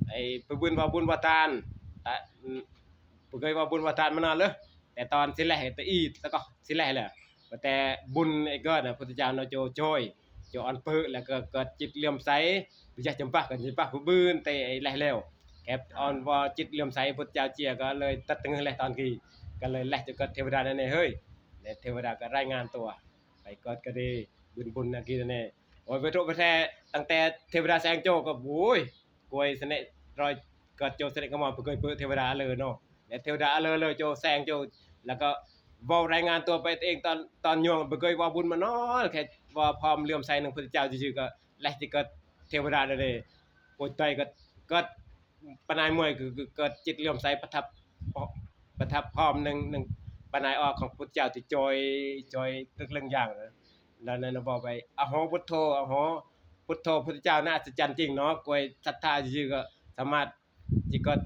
ໄອ້ປະບຸນເວົ້າບຸນເວົ້າທານ ປະເຄີຍເວົ້າບຸນເວົ້າທານມານອນເລີຍ ແຕ່ຕອນຊິແລກຕະອີດ ແລ້ວກໍຊິແລກແລ້ວ ແຕ່ບຸນໄອ້ເກີດນະ ພຸດທະເຈົ້າເນາະ ໂຈໂຈຍ ໂຈອ່ອນເປີ ແລ້ວກໍເກີດຈິດເຫຼື້ອມໃສ ບໍ່ຢາກຈຳປາ ກໍຈຳປາຜູ້ບືນ ແຕ່ໄອ້ແລກແລ້ວ ແກອ່ອນວ່າຈິດເຫຼື້ອມໃສ ພຸດທະເຈົ້າເຈຍ ກໍເລີຍຕັດຕະງືແລກຕອນກີ້ ກໍເລີຍແລກຈະເກີດເທວະດາແນ່ເຮີ້ຍ ແລະ ເທວະດາກໍລາຍງານຕົວ ໄປເກີດກໍດີ ບຸນບຸນນະກີແນ່ ໂອ້ຍ ໄປໂທໄປແທ້ ຕັ້ງແຕ່ເທວະດາແສງໂຈກໍ ໂອ້ຍ ກວຍສະເນະ ຣອຍກອດໂຈສະເນະກະໝໍ້ ບໍ່ເຄີຍເປີເທວະດາເລີເນາະ ແລະ ເທວະດາເລີເລີໂຈແສງໂຈ ແລ້ວກໍເວົ້າລາຍງານຕົວໄປເອງ ຕອນ ຕອນຍວງ ບໍ່ເຄີຍເວົ້າບຸນມານອນ ແຄ່ເວົ້າພ້ອມເຫຼື້ອມໃສນຳພຸດທະເຈົ້າຊື່ໆ ກໍແລກຊິເກີດເທວະດາເລີເດ ໂອ້ຍ ຕາຍ ກໍ ກໍປານາຍມວຍ ກໍ ກໍເກີດຈິດເຫຼື້ອມໃສ ປະທັບ ປະທັບພ້ອມໜຶ່ງ ໜຶ່ງປານາຍອອກຂອງພຸດທະເຈົ້າທີ່ຈອຍ ຈອຍເລິກເລິງຢ່າງ ແລ້ວນັ້ນເວົ້າໄປ ອະໂຫ ພຸດໂທ ອະໂຫ ພຸດໂທ ພຸດທະເຈົ້ານະ ອັດສະຈັນຈິງເນາະ. ກວຍສັດທາຊື່ໆ ກໍສາມາດ ທີ່ເກີດ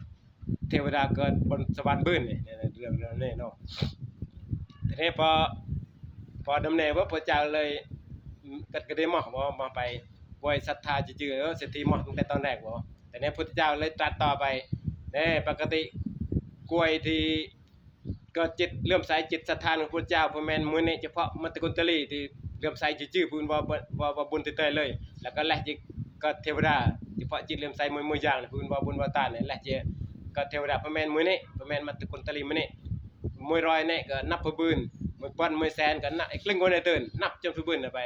ເທວະດາເກີດບົນສະຫວັນບືນນີ້ ເລື່ອງເລື່ອງນີ້ເນາະ. ທີນີ້ພໍ ພໍດຳແນວ່າພະເຈົ້າເລີຍ ກໍ ກໍໄດ້ມອບ ມອບໄປ ກວຍສັດທາຈື່ໆ ເອີ ເສດຖີມອບຕັ້ງແຕ່ຕອນແລກບໍ. ແຕ່ນີ້ພະພຸດທະເຈົ້າເລີຍຕລັດຕໍ່ໄປ ເດ້ ປະກະຕິກວຍທີ່ ກໍຈິດເຫຼື້ອມໃສ ຈິດສັດທາຂອງພະພຸດທະເຈົ້າ ບໍ່ແມ່ນມື້ນີ້ ສະເພາະມັດຕະກຸນຕະລີທີ່ເຫຼື້ອມໃສຊື່ໆ ເພິ່ນວ່າ ວ່າ ວ່າບຸນແທ້ໆເລີຍ. ແລ້ວກໍແລະຈິດກໍເທວະດາ ສະເພາະຈິດເຫຼື້ອມໃສມື້ ມື້ຢ່າງ ເພິ່ນວ່າບຸນວ່າທານ ແລະຈິດກໍເທວະດາ ບໍ່ແມ່ນມື້ນີ້ ບໍ່ແມ່ນມັດຕະກຸນຕະລີມື້ນີ້. ມື້ຮ້ອຍນີ້ກໍນັບເພື່ອບືນ ມື້ປັນ ມື້ແສນກໍນັບ ອີກລຶ້ງກວ່າໃນເຕີນ ນັບຈົນເພື່ອບືນໄປ.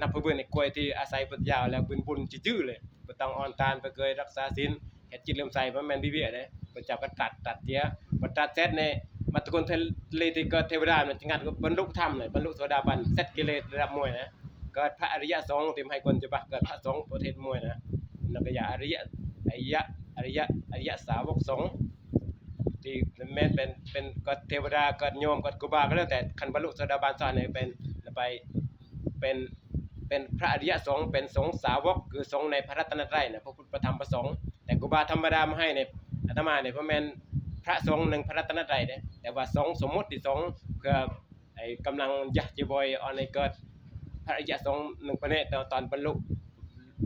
ນັບເພື່ອບືນໃນກວຍທີ່ອາໄສພຸດທະເຈົ້າແລ້ວບືນບຸນຈື່ໆເລີຍ ບໍ່ຕ້ອງອ່ອນຕານ ບໍ່ເຄີຍຮັກສາສິນ ແຄ່ຈິດເຫຼື້ອມໃສ ບໍ່ແມ່ນເບ້ຍໆເດ້. ພະເຈົ້າກໍຕັດ ຕັດເສຍ ພໍຕັດເສັດນີ້ ມັດຕະກຸນຕະລີທີ່ເກີດເທວະດາ ມັນຈະງັດກັບບັນລຸທຳເລີຍ ບັນລຸໂສດາບັນ ເສັດກິເລດລະດັບມວຍນະ. ເກີດພະອະລິຍະສົງທີ່ໃຫ້ຄົນຈະປະ ເກີດພະສົງປະເພດມວຍນະ ນັກກະຢາອະລິຍະ ອະລິຍະ ອະລິຍະ ອະລິຍະສາວົກສົງ ທີ່ແມ່ນເປັນ ເປັນ ເກີດເທວະດາ ເກີດໂຍມ ເກີດຄູບາກໍແລ້ວແຕ່ ຄັນບັນລຸໂສດາບັນຊາດນີ້ເປັນ ໄປ ເປັນ ເປັນພະອະລິຍະສົງ ເປັນສົງສາວົກ ຄືສົງໃນພະລັດຕະນະໄຕນະ ພະພຸດ ພະທຳ ພະສົງ. ແຕ່ຄູບາທຳມະດາມາໃຫ້ນີ້ ອາດຕະມານີ້ບໍ່ແມ່ນພະສົງໜຶ່ງພະລັດຕະນະໄຕເດ້ ແຕ່ວ່າສົງສົມມຸດທີ່ສົງ ເພື່ອໃຫ້ກຳລັງຢາກຈະບໍ່ອອນໃຫ້ເກີດພະອະລິຍະສົງໜຶ່ງປະເພດ ແຕ່ວ່າຕອນບັນລຸ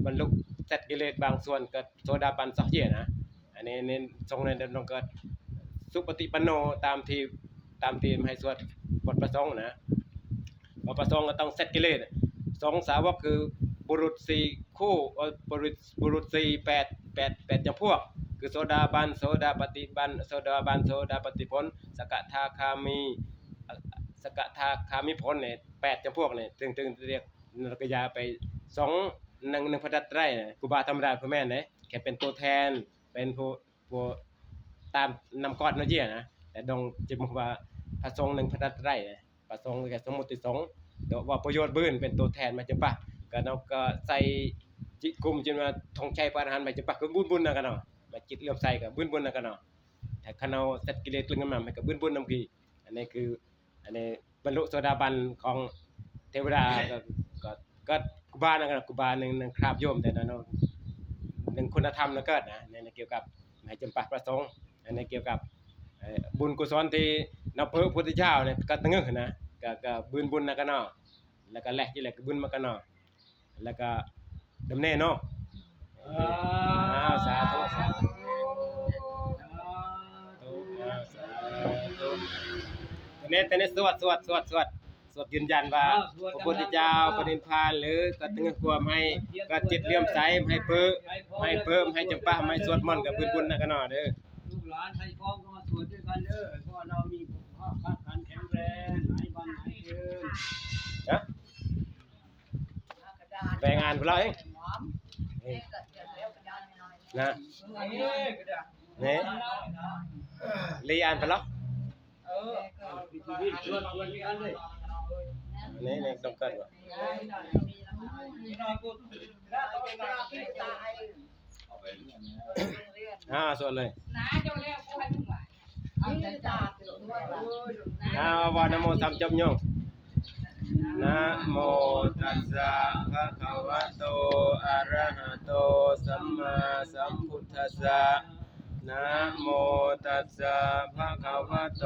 ບັນລຸເສັດກິເລດບາງສ່ວນເກີດໂສດາບັນຊາດເຈນະ. ອັນນີ້ ນີ້ສົງໃນດຳລົງເກີດສຸປະຕິປັນໂນ ຕາມທີ່ ຕາມທີ່ໃຫ້ສວດບົດພະສົງນະ. ບົດພະສົງກໍຕ້ອງເສັດກິເລດ. ສົງສາວົກຄືບຸລຸດສີ່ຄູ່ ເອີ ບຸລຸດ ບຸລຸດສີ່ ແປດ ແປດ ແປດຈຳພວກ ຄືໂສດາບັນ ໂສດາປະຕິບັນ ໂສດາບັນ ໂສດາປະຕິຜົນ ສະກະທາຄາມີ ອະ ສະກະທາຄາມີຜົນນີ້ ແປດຈຳພວກນີ້ ເຖິງ ເຖິງຈະຮຽກນັກກະຢາໄປ ສົງໜຶ່ງ ໜຶ່ງພະລັດຕະນະໄຕນະ. ຄູບາທຳມະດາບໍ່ແມ່ນເດ້ ແຄ່ເປັນຕົວແທນ ເປັນຜູ້ ພວກຕາມນຳກອດເນາະເຈນະ ແຕ່ດອງຈະບອກວ່າພະສົງໜຶ່ງພະລັດຕະນະໄຕ ພະສົງແຕ່ສົມມຸດທີ່ສົງ ແຕ່ວ່າປະໂຫຍດບືນເປັນຕົວແທນມາຈຳປາ ກະເນາະ ກະໃສ່ຈິດກຸມ ເຊັ່ນວ່າ ທອງໄຊພະອະລະຫັນມາຈຳປາ ກໍບຸນບຸນນຳກັນເນາະ ມາຈິດເຫຼື້ອມໃສກໍບຸນບຸນນຳກັນເນາະ. ຖ້າຄັນເຮົາເສັດກິເລດເລື່ອງງາມໆ ໃຫ້ກໍບຸນບຸນນຳຄື ອັນນີ້ຄື ອັນນີ້ບັນລຸໂສດາບັນຂອງເທວະດາ ກໍ ກໍ ກໍຄູບານຳກັນ ຄູບາໜຶ່ງ ໜຶ່ງຄາບໂຍມ ແຕ່ນັ້ນເນາະ ໜຶ່ງຄຸນນະທຳນຳເກີດນະ ໃນ ໃນກ່ຽວກັບໃຫ້ຈຳປາພະສົງ ໃນກ່ຽວກັບ ເອີ ບຸນກຸສົນທີ່ນັບຖືພະພຸດທະເຈົ້ານີ້ ກໍຕະງຶນະ ກໍ ກໍບືນບຸນນຳກັນເນາະ ແລ້ວກໍແລະຈິດ ແລ້ວກໍບືນມາກັນເນາະ ແລ້ວກໍດຳແນເນາະ. ອ້າວ ສາທຸ ສາທຸ ອ້າວ ສາທຸ. ຕອນນີ້ ຕອນນີ້ສວດ ສວດ ສວດ ສວດ ສວດຢືນຢັນວ່າ ພະພຸດທະເຈົ້າປະນິບພານ ຫຼື ກໍເຖິງຄວາມໃຫ້ ກໍຈິດເຫຼື້ອມໃສ ໃຫ້ເພີ ໃຫ້ເພີ ໃຫ້ຈຳປາ ໃຫ້ສວດມົນ ກໍບືນບຸນນຳກັນເນາະເດີ. ລູກຫຼານໄທຍອກກໍມາສວດດ້ວຍກັນເດີ ເພາະວ່າເຮົາມີສຸຂະພາບແຂງແຮງ ຫຼາຍວັນຫຼາຍຄືນ ຮະ? ແປງອ່ານພຸ້ນລະເອີຍ ນະ ນີ້ ລີອ່ານພຸ້ນລະ ນີ້ ນີ້ຕ້ອງເກີດບໍ່? ອ່າ ສວດເລີຍ ອ່າ ເວົ້ານະໂມສາມຈົບໂຍມ. ນະໂມຕັດສະ ພະຄະວະໂຕ ອະຣະຫະໂຕ ສຳມາສຳພຸດທັດສະ. ນະໂມຕັດສະ ພະຄະວະໂຕ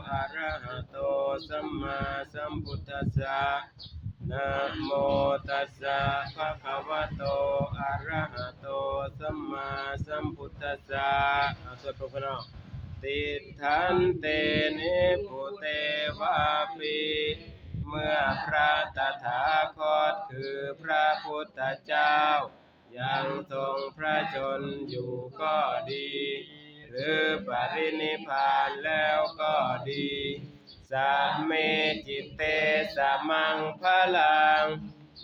ອະຣະຫະໂຕ ສຳມາສຳພຸດທັດສະ. ນະໂມຕັດສະ ພະຄະວະໂຕ ອະຣະຫະໂຕ ສຳມາສຳພຸດທັດສະ. ເອົາ ສວດພ້ອມກັນເນາະ. ຕິດທັນເຕ ນິບພຸເຕ ວາປິ ເມື່ອພະຕະຖາຄົດ ຄືພະພຸດທະເຈົ້າ ຍັງຊົງພະຊົນຢູ່ກໍດີ ຫຼື ປະລິນິບພານແລ້ວກໍດີ ສະເມ ຈິດເຕ ສະມັງຄະລັງ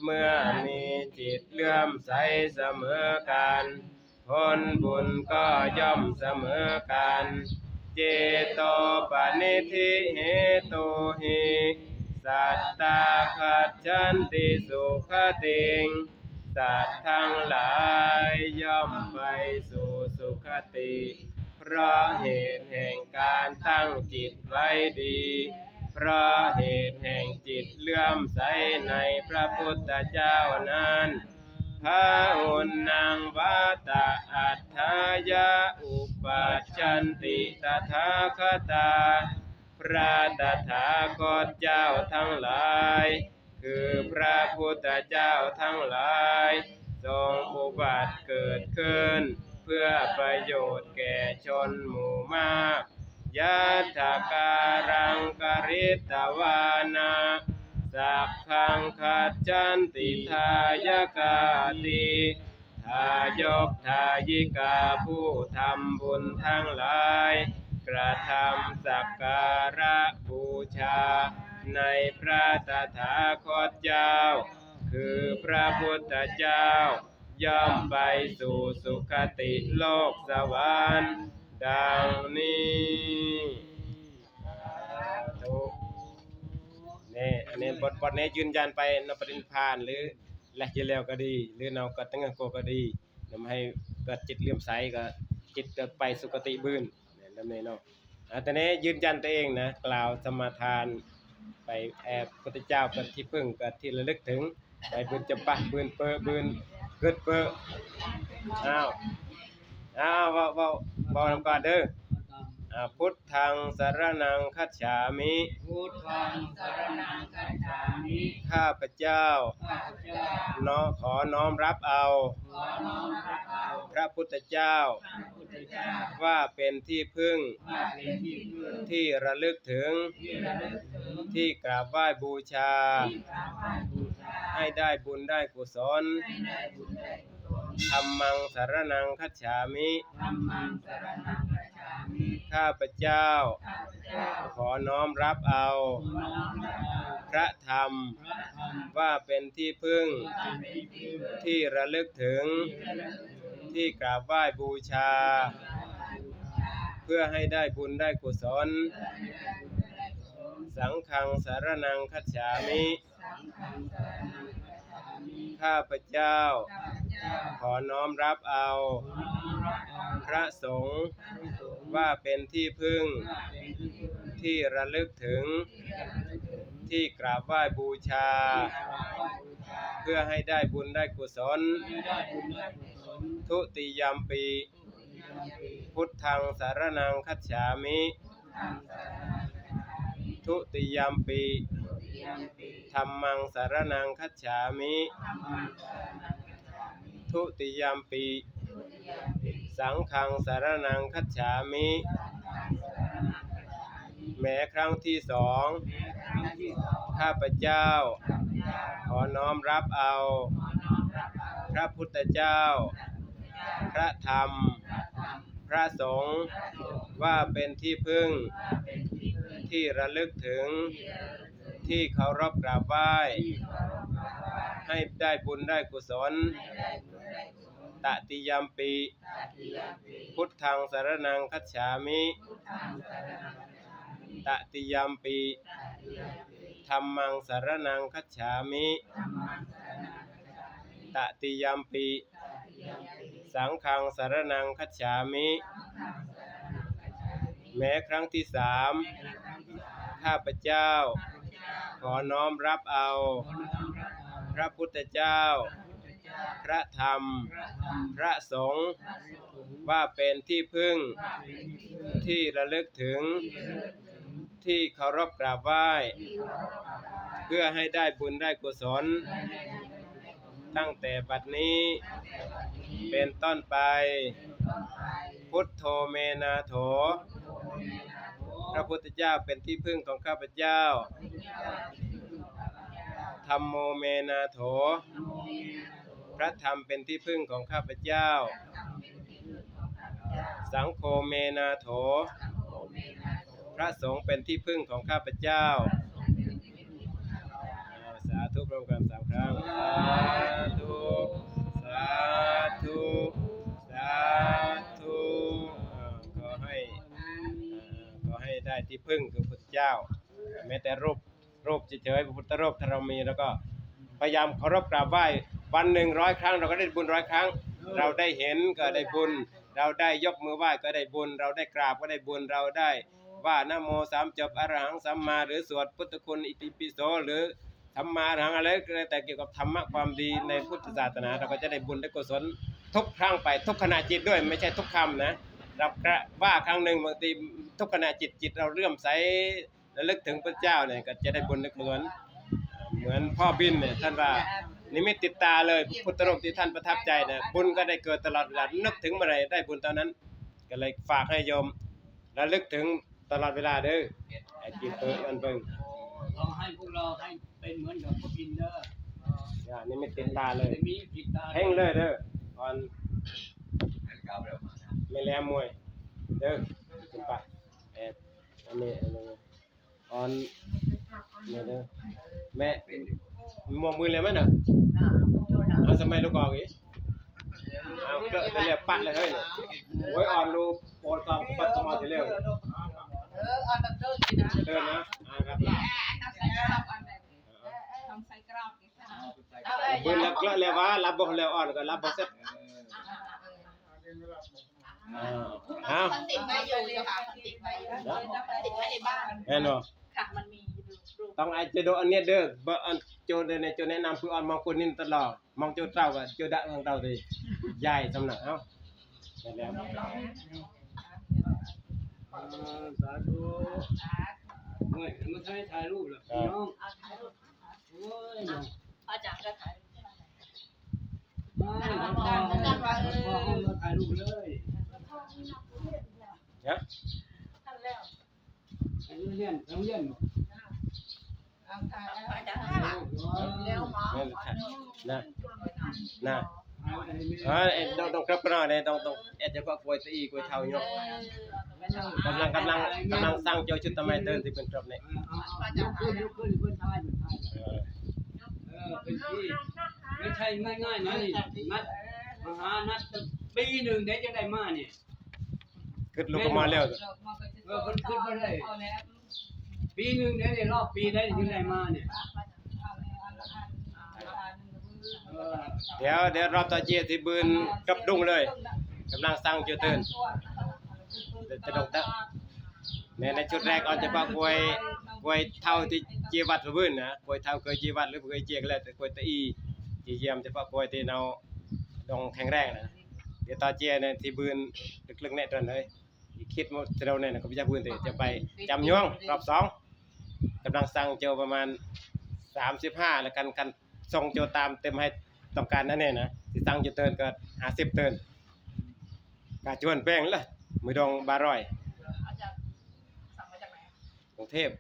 ເມື່ອມີຈິດເຫຼື້ອມໃສສະເໝີກັນ ຜົນບຸນກໍຍ່ອມສະເໝີກັນ ເຈໂຕປະນິທິເຫຕຸຫິ ສັດຕາຄັດສັນຕິ ສຸຄະຕິງ ສັດທັງຫຼາຍຍ່ອມໄປສູ່ສຸຄະຕິ ເພາະເຫດແຫ່ງການຕັ້ງຈິດໄວ້ດີ ເພາະເຫດແຫ່ງຈິດເຫຼື້ອມໃສໃນພະພຸດທະເຈົ້ານັ້ນ Bahūnaṃ vata atthāya uppajjanti tathāgatā. ພະຕະຖາຄົດເຈົ້າທັງຫຼາຍ ຄືພະພຸດທະເຈົ້າທັງຫຼາຍ ຊົງອຸບັດເກີດຂຶ້ນ ເພື່ອປະໂຫຍດແກ່ຊົນໝູ່ມາກ. Yattha kālaṃ karitvāna saggaṃ gacchanti dāyakāti. ທາຍົກທາຍິກາຜູ້ທຳບຸນທັງຫຼາຍ ກະທຳສັກກາລະບູຊາໃນພະຕະຖາຄົດເຈົ້າ ຄືພະພຸດທະເຈົ້າ ຍ່ອມໄປສູ່ສຸຄະຕິໂລກສະຫວັນ ດັ່ງນີ້. ສາທຸ. ນີ້ ອັນນີ້ບົດ ບົດນີ້ຢືນຢັນໄປນຳປະລິນິພານ ຫຼື ແລະ ຢູ່ແລ້ວກໍດີ ຫຼື ເນາະ ກໍຕັ້ງກໍ ກໍດີ ນຳໃຫ້ເກີດຈິດເຫຼື້ອມໃສ ກໍຈິດກໍໄປສຸຄະຕິບືນ ແມ່ນນຳນີ້ເນາະ. ອາ ຕອນນີ້ຢືນຢັນຕົວເອງນະ ກ່າວສະມາທານໄປ ແອ ພຸດທະເຈົ້າເປັນທີ່ເພິ່ງ ເປັນທີ່ລະລຶກເຖິງ ໄປບືນຈຳປາ ບືນເປີ ບືນກຶດເປີ. ອ້າວ ອ້າວ ເວົ້າ ເວົ້າ ເວົ້ານຳກັນເດີ. ອາ ພຸດທັງສະລະນັງຄັດສາມິ ພຸດທັງສະລະນັງຄັດສາມິ ຂ້າພະເຈົ້າ ຂ້າພະເຈົ້າ ເນາະ ຂໍນ້ອມຮັບເອົາ ຂໍນ້ອມຮັບເອົາ ພະພຸດທະເຈົ້າ ພະພຸດທະເຈົ້າ ວ່າເປັນທີ່ເພິ່ງ ວ່າເປັນທີ່ເພິ່ງ ທີ່ລະລຶກເຖິງ ທີ່ລະລຶກເຖິງ ທີ່ກາບໄຫວ້ບູຊາ ທີ່ກາບໄຫວ້ບູຊາ ໃຫ້ໄດ້ບຸນໄດ້ກຸສົນ ໃຫ້ໄດ້ບຸນໄດ້ ທຳມັງສະລະນັງຄັດສາມິ ທຳມັງສະລະນັງຄັດສາມິ ຂ້າພະເຈົ້າ ຂ້າພະເຈົ້າ ຂໍນ້ອມຮັບເອົາ ຂໍນ້ອມຮັບເອົາ ພະທຳ ພະທຳ ວ່າເປັນທີ່ເພິ່ງ ວ່າເປັນທີ່ເພິ່ງ ທີ່ລະລຶກເຖິງ ທີ່ລະລຶກເຖິງ ທີ່ກາບໄຫວ້ບູຊາ ທີ່ກາບໄຫວ້ບູຊາ ເພື່ອໃຫ້ໄດ້ບຸນໄດ້ກຸສົນ ເພື່ອໃຫ້ໄດ້ບຸນໄດ້ກຸສົນ ສັງຄັງສະລະນັງຄັດສາມິ ສັງຄັງສະລະນັງຄັດສາມິ ຂ້າພະເຈົ້າ ຂ້າພະເຈົ້າ ຂໍນ້ອມຮັບເອົາ ຂໍນ້ອມຮັບເອົາ ພະສົງ ພະສົງ ວ່າເປັນທີ່ເພິ່ງ ວ່າເປັນທີ່ເພິ່ງ ທີ່ລະລຶກເຖິງ ທີ່ລະລຶກເຖິງ ທີ່ກາບໄຫວ້ບູຊາ ທີ່ກາບໄຫວ້ບູຊາ ເພື່ອໃຫ້ໄດ້ບຸນໄດ້ກຸສົນ ເພື່ອໃຫ້ໄດ້ບຸນໄດ້ກຸສົນ ທຸຕິຍຳປິ ທຸຕິຍຳປິ ພຸດທັງສະລະນັງຄັດສາມິ ພຸດທັງສະລະນັງຄັດສາມິ ທຸຕິຍຳປິ ທຸຕິຍຳປິ ທຳມັງສະລະນັງຄັດສາມິ ທຳມັງສະລະນັງຄັດສາມິ ທຸຕິຍຳປິ ທຸຕິຍຳປິ ສັງຄັງສະລະນັງຄັດສາມິ ສັງຄັງສະລະນັງຄັດສາມິ ແມ້ຄັ້ງທີສອງ ແມ້ຄັ້ງທີສອງ ຂ້າພະເຈົ້າ ຂ້າພະເຈົ້າ ຂໍນ້ອມຮັບເອົາ ຂໍນ້ອມຮັບເອົາ ພະພຸດທະເຈົ້າ ພະທຳ ພະສົງ ວ່າເປັນທີ່ເພິ່ງ ທີ່ລະລຶກເຖິງ ທີ່ເຄົາລົບກາບໄຫວ້ ໃຫ້ໄດ້ບຸນໄດ້ກຸສົນ ຕະຕິຍຳປິ ພຸດທັງສະລະນັງຄັດສາມິ ຕະຕິຍຳປິ ທຳມັງສະລະນັງຄັດສາມິ ຕະຕິຍຳປິ ສັງຄັງສະລະນັງຄັດສາມິ ແມ້ຄັ້ງທີສາມ ຂ້າພະເຈົ້າ ຂໍນ້ອມຮັບເອົາ ພະພຸດທະເຈົ້າ ພະທຳ ພະສົງ ວ່າເປັນທີ່ເພິ່ງ ທີ່ລະລຶກເຖິງ ທີ່ເຄົາລົບກາບໄຫວ້ ເພື່ອໃຫ້ໄດ້ບຸນໄດ້ກຸສົນ ຕັ້ງແຕ່ບັດນີ້ເປັນຕົ້ນໄປ ພຸດໂທເມນາໂຖ ພະພຸດທະເຈົ້າເປັນທີ່ເພິ່ງຂອງຂ້າພະເຈົ້າ ທຳໂມເມນາໂຖ ພະທຳເປັນທີ່ເພິ່ງຂອງຂ້າພະເຈົ້າ ສັງໂຄເມນາໂຖ ພະສົງເປັນທີ່ເພິ່ງຂອງຂ້າພະເຈົ້າ. ສາທຸ ພ້ອມກັນສາມຄັ້ງ. ສາທຸ ສາທຸ ສາທຸ. ຂໍໃຫ້ ຂໍໃຫ້ໄດ້ທີ່ເພິ່ງຄືພະເຈົ້າ ແມ້ແຕ່ຮູບ ຮູບເສີຍໆ ພະພຸດທະຮູບ ຖ້າເຮົາມີ ແລ້ວກໍພະຍາຍາມເຄົາລົບກາບໄຫວ້ ວັນໜຶ່ງຮ້ອຍຄັ້ງ ເຮົາກໍໄດ້ບຸນຮ້ອຍຄັ້ງ. ເອີ ເຮົາໄດ້ເຫັນກໍໄດ້ບຸນ ເຮົາໄດ້ຍົກມືໄຫວ້ກໍໄດ້ບຸນ ເຮົາໄດ້ກາບກໍໄດ້ບຸນ ເຮົາໄດ້ວ່ານະໂມສາມຈົບ ອະລະຫັງສຳມາ ຫຼື ສວດພຸດທະຄຸນ ອິຕິປິໂສ ຫຼື ທຳມາຫາງອະໄລກໍແລ້ວແຕ່ກ່ຽວກັບທຳມະຄວາມດີໃນພຸດທະສາສະໜາ ເຮົາກໍຈະໄດ້ບຸນໄດ້ກຸສົນທຸກຄັ້ງໄປ ທຸກຂະນະຈິດດ້ວຍ ບໍ່ແມ່ນທຸກຄ່ຳນະ. ເຮົາກະວ່າຄັ້ງໜຶ່ງ ບາງທີທຸກຂະນະຈິດ ຈິດເຮົາເຫຼື້ອມໃສ ລະລຶກເຖິງພະເຈົ້ານີ້ ກໍຈະໄດ້ບຸນໄດ້ກຸສົນ. ເໝືອນພໍ່ບິນນີ້ ທ່ານວ່ານິມິດຕິດຕາເລີຍ ພະພຸດທະຮູບທີ່ທ່ານປະທັບໃຈນະ ບຸນກໍໄດ້ເກີດຕະຫຼອດເວລາ ນຶກເຖິງເມື່ອໃດໄດ້ບຸນເທົ່ານັ້ນ. ກໍເລີຍຝາກໃຫ້ໂຍມລະລຶກເຖິງຕະຫຼອດເວລາເດີ ໃຫ້ຈິດເປີດອັນເບິ່ງ ຂໍໃຫ້ພວກເຮົາໃຫ້ເປັນເໝືອນກັບພໍ່ບິນເດີ. ຢ່ານິມິດຕິດຕາເລີຍ ນິມິດຕິດຕາ ເຮັງເລີຍເດີ ອອນ ແມ່ແຫຼມມວຍເດີ ຂຶ້ນໄປ ເອີ ອັນນີ້ ອັນນີ້ ອອນນີ້ເດີ ແມ່ ມ່ວງມືແລ້ວແມ່ນນະ ເອົາສະໄໝລູກອອກອີກ ເອົາເກີດໄປແລ້ວປັດເລີຍເຮີ້ຍ ໂອ້ຍ ອອນລູກໂປນກອງປັດສະໝໍທີ່ແລ້ວ ເອີ ອອນເຕີນນີ້ນະ ເຕີນນະ ອ່າ ຄັບ ຕ້ອງໃສ່ກຣອບນີ້ ເບິ່ງແລ້ວເກລາະແລ້ວວ່າ ລັບບໍ່ແລ້ວອ່ອນກໍລັບບໍ່ເສັດ ເອີ ເອົາ ເພິ່ນຕິດໄວ້ຢູ່ເຈົ້າຄ່ະ ເພິ່ນຕິດໄວ້ຢູ່ ເນາະ ເພິ່ນຕິດໄວ້ໃນບ້ານ ແມ່ນບໍ່? ຄ່ະ ມັນມີຢູ່ ຕ້ອງໃຫ້ເຈົ້າໂດອັນນີ້ເດີ ບໍ່ອັນໂຈເດີ ໃນໂຈແນະນຳຄືອອນມອງຄົນນີ້ຕະຫຼອດ ມອງໂຈເຕົ້າກໍໂຈດະຂອງເຕົ້າຕິ ຍາຍສຳນັກ ເອົ້າ ແມ່ນແລ້ວ ເອີ ສາທຸ ໂອ້ຍ ມາຖ່າຍ ຖ່າຍຮູບລະ ເອີ ພີ່ນ້ອງ ໂອ້ຍ ພະອາຈານກໍຖ່າຍ ມາ ມາຖ່າຍຮູບເລີຍ ຮະ ໄປໂຮງຮຽນ ໄປໂຮງຮຽນບໍ່? ເອົາ ຖ່າຍແລ້ວ ພະອາຈານ ແລ້ວໝໍ ແມ່ນ ນະ ນະ ເອີ ຕ້ອງ ຕ້ອງກັບກັນເນາະ ຕ້ອງ ຕ້ອງແອດຈະເພາະກວຍຕະອີ ກວຍເທົ້າຢູ່ ກຳລັງ ກຳລັງ ກຳລັງສ້າງໂຈຊຸດຕະໄມເຕີນທີ່ເພິ່ນຈົບນີ້ ເອີ ເອີ ເອີ ເປັນທີ່ ບໍ່ໃຊ່ງ່າຍໆນະນີ້ ນັດ ມາຫານັດຕັ້ງປີໜຶ່ງເດ້ ຈັ່ງໄດ້ມານີ້ ຄິດລົງມາແລ້ວ ເອີ ເພິ່ນຄິດບໍ່ໄດ້ ປີໜຶ່ງເດ້ ຮອບປີໃດຈຶ່ງໄດ້ມານີ້ ເອີ ດຽວ ດຽວຮອບຕໍ່ເຈຍຊິບືນກັບດຸງເລີຍ ກຳລັງສ້າງຈຸເຕີນ ຈະຕ້ອງ ແມ່ນໃນຊຸດແລກອອນຈະເພາະກວຍ ກວຍເທົ້າທີ່ເຈຍວັດບືນນະ ກວຍເທົ້າເຄີຍເຈຍວັດ ຫຼື ເຄີຍເຈຍກໍແລ້ວ ແຕ່ກວຍຕະອີ ຈະຢ້ຽມຈະເພາະກວຍທີ່ເຮົາ ດອງແຂງແຮງນະ ດຽວຕໍ່ເຈຍໃນທີ່ບືນເລິກໆແນ່ຕອນເລີຍ ຄິດວ່າເທົ່າໃດນະ ກໍບໍ່ຢາກບືນເດ ຈະໄປຈຳຍວງຮອບສອງ ກຳລັງສ້າງໂຈປະມານສາມສິບຫ້າ ແລ້ວກັນ ຄັນສົ່ງໂຈຕາມເຕັມໃຫ້ຕ້ອງການນັ້ນແນ່ນະ ຊິສ້າງໂຈເຕີນກໍຫ້າສິບເຕີນ ກະຈວນແປງລະ ມືດອງບາດຮ້ອຍ ມາຈາກ ສັ່ງມາຈາກໃສ? ກຸງເທບ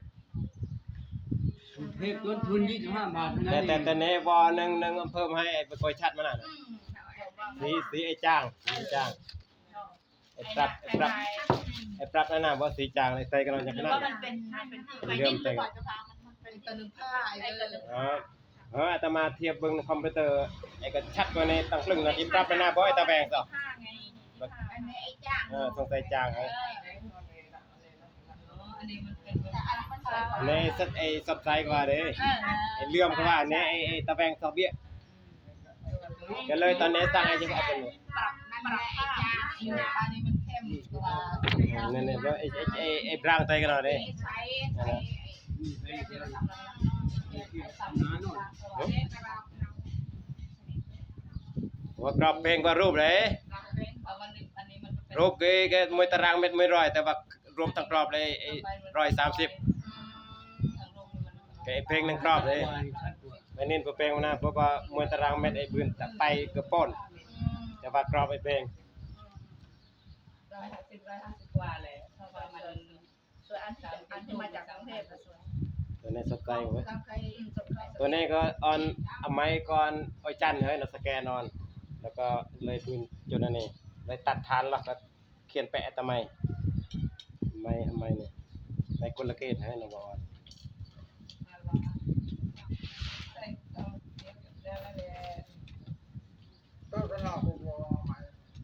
ກຸງເທບ ຕົ້ນທຶນຊາວຫ້າບາດເທົ່ານັ້ນ ແຕ່ ແຕ່ ແຕ່ໃນວໍໜຶ່ງ ໜຶ່ງອຳເພີມໃຫ້ໄປກວຍຊັດມານະ ອືມ ສີ ສີໄອ້ຈ້າງ ສີໄອ້ຈ້າງ ໄອ້ປຣັບ ໄອ້ປຣັບ ໄອ້ປຣັບນັ້ນນະ ບໍ່ສີຈາງໃສ່ກັນນະ ຈັກຂະໜາດ ມັນເຫຼືອມແຕ່ງ ເປັນຕົວໜຶ່ງຜ້າ ເອີ ເອີ ອາດຕະມາທຽບເບິ່ງໃນຄອມພິວເຕີ ໄອ້ກໍຊັດໄວ້ໃນຕັ້ງເລິງນະ ອີປຣັບນັ້ນນະ ບໍ່ໄອ້ຕາແຫວງຊະ ອັນນີ້ໄອ້ຈ້າງ ເອີ ສົງໄສຈາງໃຫ້ ເອີ ອັນນີ້ມັນເປັນ ໃນສັດ ໄອ້ສັດໄຊກວ່າເດ້ ເອີ ໄອ້ເຫຼືອມກວ່າ ອັນນີ້ໄອ້ ໄອ້ຕາແຫວງຊອກເບ້ຍ ກໍເລີຍຕອນນີ້ສ້າງໃຫ້ເຈົ້າເປັນ ປັບ ປັບ ອັນນີ້ມັນເຂັ້ມກວ່າ ເອີ ນັ້ນແຫຼະ ໄອ້ ໄອ້ ໄອ້ບຣາງໄຕກັນເນາະເດ້ ວ່າກຣອບເພງກວ່າຮູບເດ້ ຮູບກໍ ກໍມວຍຕາຣາງແມັດມວຍຮ້ອຍ ແຕ່ວ່າ ລວມທັງກຣອບເລີຍ ຮ້ອຍສາມສິບ ກໍອີກເພງໜຶ່ງກຣອບເດ້ ແມ່ນນິນຜູ້ເພງນະ ເພາະວ່າມວຍຕາຣາງແມັດໄອ້ບືນໄປເກືອບປ້ອນ ແຕ່ວ່າກຣອບໄອ້ເພງ ຮ້ອຍຫ້າສິບ ຮ້ອຍຫ້າສິບກວ່າແຫຼະ ເພາະວ່າມັນ ສ່ວນອັນທີ່ ອັນທີ່ມາຈາກກຸງເທບ ຕົວນີ້ສົດໃຈເວີຍ ຕົວນີ້ກໍອອນ ເອົາໄມ້ກ່ອນ ອ້ອຍຈັນເຮີ້ຍ ລະສະແກນອອນ ແລ້ວກໍເລີຍບືນຈົນອັນນີ້ ເລີຍຕັດຖານ ແລ້ວກໍ ຂຽນແປະຕາໄມ ໄມ້ ໄມ້ນີ້ ໄມ້ກົນລະເກດໃຫ້ນະບໍ່ອອນ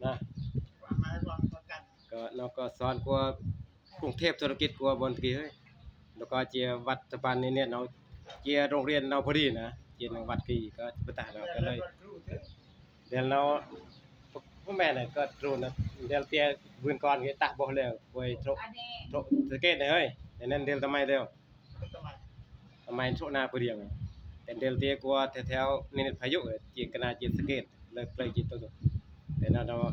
ນະ ກໍເນາະ ກໍສອນກວ່າກຸງເທບ ທຸລະກິດກວ່າບ່ອນຕະກີ້ເຮີ້ຍ ແລ້ວກໍເຈຍວັດສະບານນີ້ເນາະ ເຈຍໂຮງຮຽນເນາະ ພໍດີນະ ເຈຍໜຶ່ງວັດກີ້ ກໍປະຕາເນາະ ກໍເລີຍ ແລ້ວເນາະ ບໍ່ແມ່ນ ກໍໂຕນະ ແລ້ວແຕ່ບືນກ່ອນກໍຕັກບໍ່ແລ້ວ ໂອ້ຍ ໂທ ໂທສະເກດເຮີ້ຍ ແຕ່ນັ້ນເດລຕາໄມແລ້ວ ຕາໄມໂທນາຜູ້ດຽວ ເດລເຕກວ່າແຖວໆນີ້ພາຍຸ ເຈກະນາ ເຈສະເກດ ເລີກເລີຍຈິດໂຕ ແຕ່ນາວ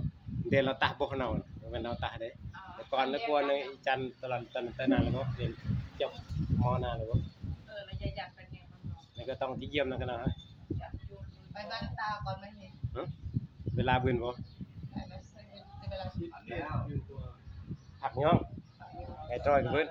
ເດລລາວຕາບໍ່ເນາ ແມ່ນລາວຕາເດ້ ແຕ່ກ່ອນລະກວ່າໃນອີຈັນຕະລັນຕັນຕະນາລະບໍ່ເປັນຈົບມໍນາລະບໍ່ ເອີ ລະຢາກຢາກໄປແນວ ແລ້ວກໍຕ້ອງຊິຢ້ຽມນຳກັນນະ ໄປບ້ານຕາກ່ອນໄໝ ເວລາບືນບໍ່ ພັກຍ້ອງ ໄປຕ່ອຍກັບເພິ່ນ